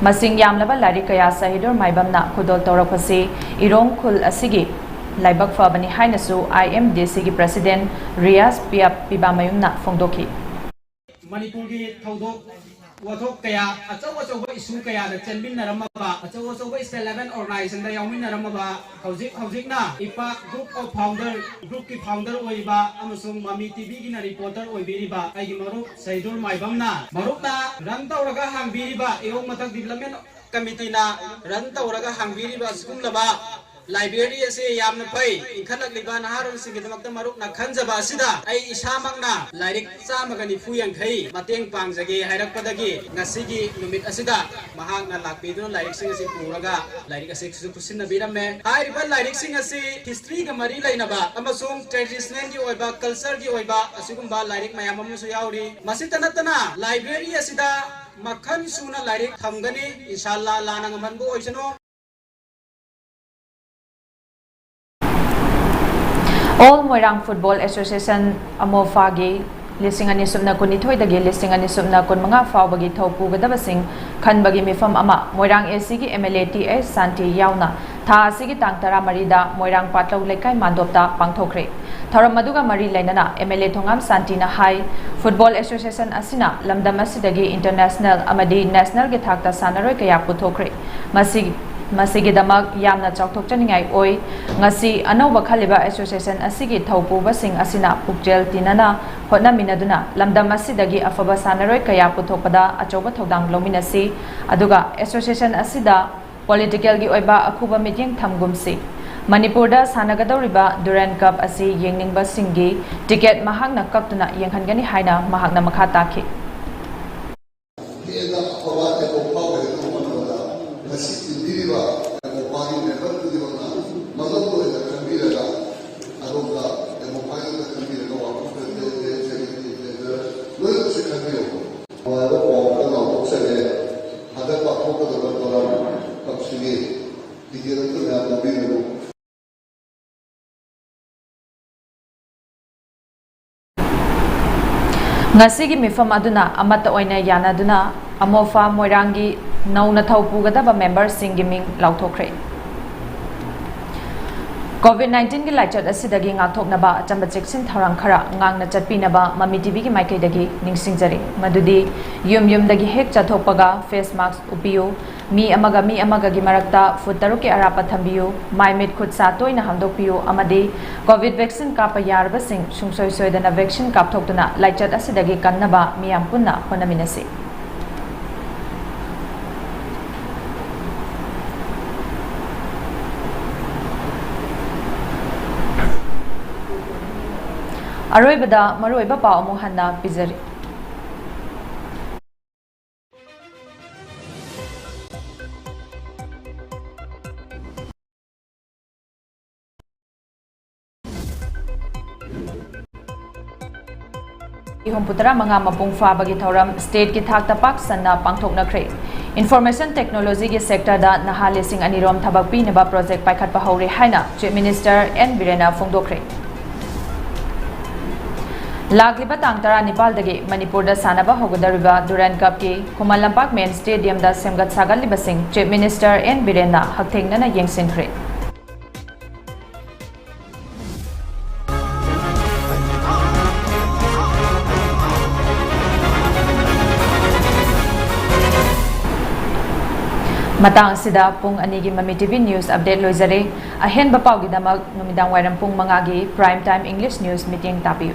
ꯃꯁꯤꯡ ꯌꯥꯝꯂꯕ ꯂꯥꯏꯔꯤꯛ ꯀꯌꯥ ꯁꯍꯤꯗꯨꯔ ꯃꯥꯏꯕꯝꯅ ꯈꯨꯗꯣꯜ ꯇꯧꯔꯛꯄꯁꯤ ꯏꯔꯣꯡ ꯈꯨꯜ ꯑꯁꯤꯒꯤ ꯂꯥꯏꯕꯛ ꯐꯕꯅꯤ ꯍꯥꯏꯅꯁꯨ I M D Cꯒꯤ president Riyaz ꯄꯤꯌꯥ ꯄꯤꯕꯥꯃꯌꯨꯝꯅ ꯐꯣꯡꯗꯣꯛꯈꯤ꯫ ꯃꯅꯤꯄꯨꯔꯒꯤ ꯊꯧꯗꯣꯛ ꯋꯥꯊꯣꯛ ꯀꯌꯥ, ꯑꯆꯧ ꯑꯆꯧꯕ issue ꯀꯌꯥꯗ ꯆꯦꯟꯃꯤꯟꯅꯔꯝꯃꯕ, ꯑꯆꯧ ꯑꯆꯧꯕ state level organizationꯗ ꯌꯥꯎꯃꯤꯟꯅꯔꯝꯃꯕ, ꯍꯧꯖꯤꯛ ꯍꯧꯖꯤꯛꯅ ꯏꯄꯥꯛ Group of Founder groupꯀꯤ founder ꯑꯣꯏꯔꯤꯕ ꯑꯃꯁꯨꯡ ꯃꯃꯤ T Vꯒꯤꯅ reporter ꯑꯣꯏꯕꯤꯔꯤꯕ ꯑꯩꯒꯤ ꯃꯔꯨꯞ ꯁꯍꯤꯗꯨꯔ ꯃꯥꯏꯕꯝꯅ, ꯃꯔꯨꯞꯅ run ꯇꯧꯔꯒ ꯍꯥꯡꯕꯤꯔꯤꯕ ꯏꯔꯣꯡ ꯃꯊꯛ Development Committeeꯅ run ꯇꯧꯔꯒ ꯍꯥꯡꯕꯤꯔꯤꯕ ꯑꯁꯤꯒꯨꯝꯂꯕ library ꯑꯁꯤ ꯌꯥꯝꯅ ꯐꯩ꯫ ꯏꯟꯈꯠꯂꯛꯂꯤꯕ ꯅꯍꯥꯔꯣꯜꯁꯤꯡꯒꯤꯗꯃꯛꯇ ꯃꯔꯨꯞꯅ ꯈꯟꯖꯕ ꯑꯁꯤꯗ ꯑꯩ ꯏꯁꯥꯃꯛꯅ ꯂꯥꯏꯔꯤꯛ ꯆꯥꯝꯃꯒ ꯅꯤꯐꯨ ꯌꯥꯡꯈꯩ ꯃꯇꯦꯡ ꯄꯥꯡꯖꯒꯦ ꯍꯥꯏꯔꯛꯄꯗꯒꯤ ꯉꯁꯤꯒꯤ ꯅꯨꯃꯤꯠ ꯑꯁꯤꯗ ꯃꯍꯥꯛꯅ ꯂꯥꯛꯄꯤꯗꯨꯅ ꯂꯥꯏꯔꯤꯛꯁꯤꯡ ꯑꯁꯤ ꯄꯨꯔꯒ ꯂꯥꯏꯔꯤꯛ ꯑꯁꯤꯁꯨ ꯈꯨꯠꯁꯤꯟꯅꯕꯤꯔꯝꯃꯦ꯫ ꯍꯥꯏꯔꯤꯕ ꯂꯥꯏꯔꯤꯛꯁꯤꯡ ꯑꯁꯤ historyꯒ ꯃꯔꯤ ꯂꯩꯅꯕ ꯑꯃꯁꯨꯡ traditionalꯒꯤ ꯑꯣꯏꯕ, cultureꯒꯤ ꯑꯣꯏꯕ ꯑꯁꯤꯒꯨꯝꯕ ꯂꯥꯏꯔꯤꯛ ꯃꯌꯥꯝ ꯑꯃꯁꯨ ꯌꯥꯎꯔꯤ꯫ ꯃꯁꯤꯇ ꯅꯠꯇꯅ library ꯑꯁꯤꯗ ꯃꯈꯜ ꯁꯨꯅ ꯂꯥꯏꯔꯤꯛ ꯊꯝꯒꯅꯤ꯫ ꯏꯟꯁꯥ ꯑꯜꯂꯥ, ꯂꯥꯟꯅ ꯉꯝꯍꯟꯕ ꯑꯣꯏꯁꯅꯨ꯫ All Moirang Football Association, ꯑꯃꯣꯐꯥꯒꯤ ꯂꯤꯁꯤꯡ ꯑꯅꯤ ꯁꯨꯞꯅ ꯀꯨꯟꯅꯤꯊꯣꯏꯗꯒꯤ ꯂꯤꯁꯤꯡ ꯑꯅꯤ ꯁꯨꯞꯅ ꯀꯨꯟꯃꯉꯥ ꯐꯥꯎꯕꯒꯤ ꯊꯧ ꯄꯨꯒꯗꯕꯁꯤꯡ ꯈꯟꯕꯒꯤ ꯃꯤꯐꯝ ꯑꯃ ꯃꯣꯏꯔꯥꯡ ACꯒꯤ MLA Th ꯁꯥꯟꯇꯤ ꯌꯥꯎꯅ ꯊꯥ ꯑꯁꯤꯒꯤ ꯇꯥꯡ ꯇꯔꯥꯃꯔꯤꯗ ꯃꯣꯏꯔꯥꯡ ꯄꯥꯠꯂꯧ ꯂꯩꯀꯥꯏ ꯃꯥꯟꯗꯣꯞꯇ ꯄꯥꯡꯊꯣꯛꯈ꯭ꯔꯦ꯫ ꯊꯧꯔꯝ ꯑꯗꯨꯒ ꯃꯔꯤ ꯂꯩꯅꯅ ꯑꯦꯝ ꯑꯦꯜ ꯑꯦ ꯊꯣꯉꯥꯝ ꯁꯥꯟꯇꯤꯅ ꯍꯥꯏ, ꯐꯨꯠꯕꯣꯜ ꯑꯦꯁꯣꯁꯤꯌꯦꯁꯟ ꯑꯁꯤꯅ ꯂꯝꯗꯝ ꯑꯁꯤꯗꯒꯤ ꯏꯟꯇꯔꯅꯦꯁꯅꯦꯜ ꯑꯃꯗꯤ ꯅꯦꯁꯅꯦꯜꯒꯤ ꯊꯥꯛꯇ ꯁꯥꯟꯅꯔꯣꯏ ꯀꯌꯥ ꯄꯨꯊꯣꯛꯈ꯭ꯔꯦ꯫ ꯃꯁꯤ, ꯃꯁꯤꯒꯤꯗꯃꯛ ꯌꯥꯝꯅ ꯆꯥꯎꯊꯣꯛꯆꯅꯤꯡꯉꯥꯏ ꯑꯣꯏ꯫ ꯉꯁꯤ ꯑꯅꯧꯕ ꯈꯜꯂꯤꯕ ꯑꯦꯁꯣꯁꯤꯌꯦꯁꯟ ꯑꯁꯤꯒꯤ ꯊꯧ ꯄꯨꯕꯁꯤꯡ ꯑꯁꯤꯅ ꯄꯨꯛꯆꯦꯜ ꯇꯤꯟꯅꯅ ꯍꯣꯠꯅꯃꯤꯟꯅꯗꯨꯅ ꯂꯝꯗꯝ ꯑꯁꯤꯗꯒꯤ ꯑꯐꯕ ꯁꯥꯟꯅꯔꯣꯏ ꯀꯌꯥ ꯄꯨꯊꯣꯛꯄꯗ ꯑꯆꯧꯕ ꯊꯧꯗꯥꯡ ꯂꯧꯃꯤꯟꯅꯁꯤ꯫ ꯑꯗꯨꯒ ꯑꯦꯁꯣꯁꯤꯌꯦꯁꯟ ꯑꯁꯤꯗ ꯄꯣꯂꯤꯇꯤꯀꯦꯜꯒꯤ ꯑꯣꯏꯕ ꯑꯈꯨꯕ ꯃꯤꯠꯌꯦꯡ ꯊꯝꯒꯨꯝꯁꯤ꯫ ꯃꯅꯤꯄꯨꯔꯗ ꯁꯥꯟꯅꯒꯗꯧꯔꯤꯕ ꯗꯨꯔꯦꯟ ꯀꯞ ꯑꯁꯤ ꯌꯦꯡꯅꯤꯡꯕꯁꯤꯡꯒꯤ ꯇꯤꯀꯦꯠ ꯃꯍꯥꯛꯅ ꯀꯛꯇꯨꯅ ꯌꯦꯡꯍꯟꯒꯅꯤ ꯍꯥꯏꯅ ꯃꯍꯥꯛꯅ ꯃꯈꯥ ꯇꯥꯈꯤ꯫ ꯍꯦꯟꯅ ꯑꯐꯕ ꯑꯦꯄꯣꯛ ꯐꯥꯎꯕꯒꯤꯗꯃꯛ ꯍꯣꯠꯅꯕꯗ ꯉꯁꯤ ꯇꯤꯟꯕꯤꯔꯤꯕ ꯑꯦꯄꯣꯛ ꯐꯥꯎꯒꯤ ꯃꯦꯝꯕꯔ ꯈꯨꯗꯤꯡꯃꯛꯅ ꯃꯉꯝ ꯑꯣꯏꯅ ꯈꯟꯕꯤꯔꯒ ꯑꯗꯣꯝꯗ ꯑꯦꯄꯣꯛ ꯐꯥꯎꯒꯤꯗꯃꯛꯇ ꯈꯟꯕꯤꯔꯒ ꯋꯥꯐꯝ ꯈꯔ ꯇꯦꯟ ꯇꯦꯟ ꯁꯦꯀꯦꯟ ꯇꯦꯟ ꯇꯦꯟ ꯂꯣꯏꯅꯃꯛꯁꯨ ꯈꯟꯕꯤꯌꯨ꯫ ꯅꯨꯡꯉꯥꯏꯕ ꯄꯥꯎ ꯑꯃ ꯂꯥꯎꯊꯣꯛꯆꯒꯦ꯫ ꯍꯟꯗꯛ ꯄꯥꯡꯊꯣꯛꯀꯗꯕ ꯊꯧꯔꯝ ꯀꯞꯁꯤꯒꯤ ꯇꯤꯀꯦꯠ ꯑꯗꯨ ꯃꯌꯥꯝ ꯂꯧꯕꯤꯔꯒꯅꯨ꯫ ꯉꯁꯤꯒꯤ ꯃꯤꯐꯝ ꯑꯗꯨꯅ ꯑꯃꯠꯇ ꯑꯣꯏꯅ ꯌꯥꯅꯗꯨꯅ ꯑꯃꯣꯐꯥ ꯃꯣꯏꯔꯥꯡꯒꯤ ꯅꯧꯅ ꯊꯧ ꯄꯨꯒꯗꯕ ꯃꯦꯝꯕꯔꯁꯤꯡꯒꯤ ꯃꯤꯡ ꯂꯥꯎꯊꯣꯛꯈ꯭ꯔꯦ꯫ ꯀꯣꯚꯤꯗ ꯅꯥꯏꯟꯇꯤꯟꯒꯤ ꯂꯥꯏꯆꯠ ꯑꯁꯤꯗꯒꯤ ꯉꯥꯛꯊꯣꯛꯅꯕ ꯑꯆꯝꯕ ꯆꯦꯛꯁꯤꯟ ꯊꯧꯔꯥꯡ ꯈꯔ ꯉꯥꯛꯅ ꯆꯠꯄꯤꯅꯕ ꯃꯃꯤ ꯇꯤꯚꯤꯒꯤ ꯃꯥꯏꯀꯩꯗꯒꯤ ꯅꯤꯡꯁꯤꯡꯖꯔꯤ꯫ ꯃꯗꯨꯗꯤ ꯌꯨꯝ ꯌꯨꯝꯗꯒꯤ ꯍꯦꯛ ꯆꯠꯊꯣꯛꯄꯒ ꯐꯦꯁ ꯃꯥꯛꯁ ꯎꯞꯄꯤꯌꯨ, ꯃꯤ ꯑꯃꯒ ꯃꯤ ꯑꯃꯒꯒꯤ ꯃꯔꯛꯇ ꯐꯨꯠ ꯇꯔꯨꯛꯀꯤ ꯑꯔꯥꯞꯄ ꯊꯝꯕꯤꯌꯨ, ꯃꯥꯏ ꯃꯤꯠ ꯈꯨꯠ ꯁꯥ ꯇꯣꯏꯅ ꯍꯥꯝꯗꯣꯛꯄꯤꯌꯨ ꯑꯃꯗꯤ ꯀꯣꯚꯤꯗ ꯚꯦꯛꯁꯤꯟ ꯀꯥꯞꯄ ꯌꯥꯔꯕꯁꯤꯡ ꯁꯨꯡꯁꯣꯏ ꯁꯣꯏꯗꯅ ꯚꯦꯛꯁꯤꯟ ꯀꯥꯞꯊꯣꯛꯇꯨꯅ ꯂꯥꯏꯆꯠ ꯑꯁꯤꯗꯒꯤ ꯀꯟꯅꯕ ꯃꯤꯌꯥꯝ ꯄꯨꯟꯅ ꯍꯣꯠꯅꯃꯤꯟꯅꯁꯤ꯫ ꯑꯔꯣꯏꯕꯗ ꯃꯔꯨꯑꯣꯏꯕ ꯄꯥꯎ ꯑꯃꯨꯛ ꯍꯟꯅ ꯄꯤꯖꯔꯤ꯫ ꯍꯨꯝꯐꯨ ꯇꯔꯥ ꯃꯉꯥ ꯃꯄꯨꯡ ꯐꯥꯕꯒꯤ ꯊꯧꯔꯝ ꯁ꯭ꯇꯦꯠꯀꯤ ꯊꯥꯛꯇ ꯄꯥꯛ ꯁꯟꯅ ꯄꯥꯡꯊꯣꯛꯅꯈ꯭ꯔꯦ꯫ ꯏꯟꯐꯣꯔꯃꯦꯁꯟ ꯇꯦꯛꯅꯣꯂꯣꯖꯤꯒꯤ ꯁꯦꯛꯇꯔꯗ ꯅꯍꯥ ꯂꯤꯁꯤꯡ ꯑꯅꯤ ꯔꯣꯝ ꯊꯕꯛ ꯄꯤꯅꯕ ꯄ꯭ꯔꯣꯖꯦꯛ ꯄꯥꯏꯈꯠꯄ ꯍꯧꯔꯦ ꯍꯥꯏꯅ ꯆꯤꯐ ꯃꯤꯅꯤꯁꯇꯔ ꯑꯦꯟ ꯕꯤꯔꯦꯟꯅ ꯐꯣꯡꯗꯣꯛꯈ꯭ꯔꯦ꯫ ꯂꯥꯛꯂꯤꯕ ꯇꯥꯡ ꯇꯔꯥꯅꯤꯄꯥꯜꯗꯒꯤ ꯃꯅꯤꯄꯨꯔꯗ ꯁꯥꯟꯅꯕ ꯍꯧꯒꯗꯧꯔꯤꯕ ꯗꯨꯔꯥꯟ ꯀꯞꯀꯤ ꯈꯨꯃꯟ ꯂꯝꯄꯥꯛ ꯃꯦꯟ ꯁ꯭ꯇꯦꯗꯤꯌꯝꯗ ꯁꯦꯝꯒꯠ ꯁꯥꯒꯠꯂꯤꯕꯁꯤꯡ ꯆꯤꯐ ꯃꯤꯅꯤꯁꯇꯔ ꯑꯦꯟ ꯕꯤꯔꯦꯟꯅ ꯍꯛꯊꯦꯡꯅꯅ ꯌꯦꯡꯁꯤꯟꯈ꯭ꯔꯦ꯫ ꯃꯇꯥꯡ ꯑꯁꯤꯗ ꯄꯨꯡ ꯑꯅꯤꯒꯤ ꯃꯃꯤ ꯇꯤꯚꯤ ꯅ꯭ꯌꯨꯁ ꯑꯞꯗꯦꯠ ꯂꯣꯏꯖꯔꯦ꯫ ꯑꯍꯦꯟꯕ ꯄꯥꯎꯒꯤꯗꯃꯛ ꯅꯨꯃꯤꯗꯥꯡ ꯋꯥꯏꯔꯝ ꯄꯨꯡ ꯃꯉꯥꯒꯤ Prime Time English News ꯃꯤꯠꯌꯦꯡ ꯇꯥꯕꯤꯌꯨ꯫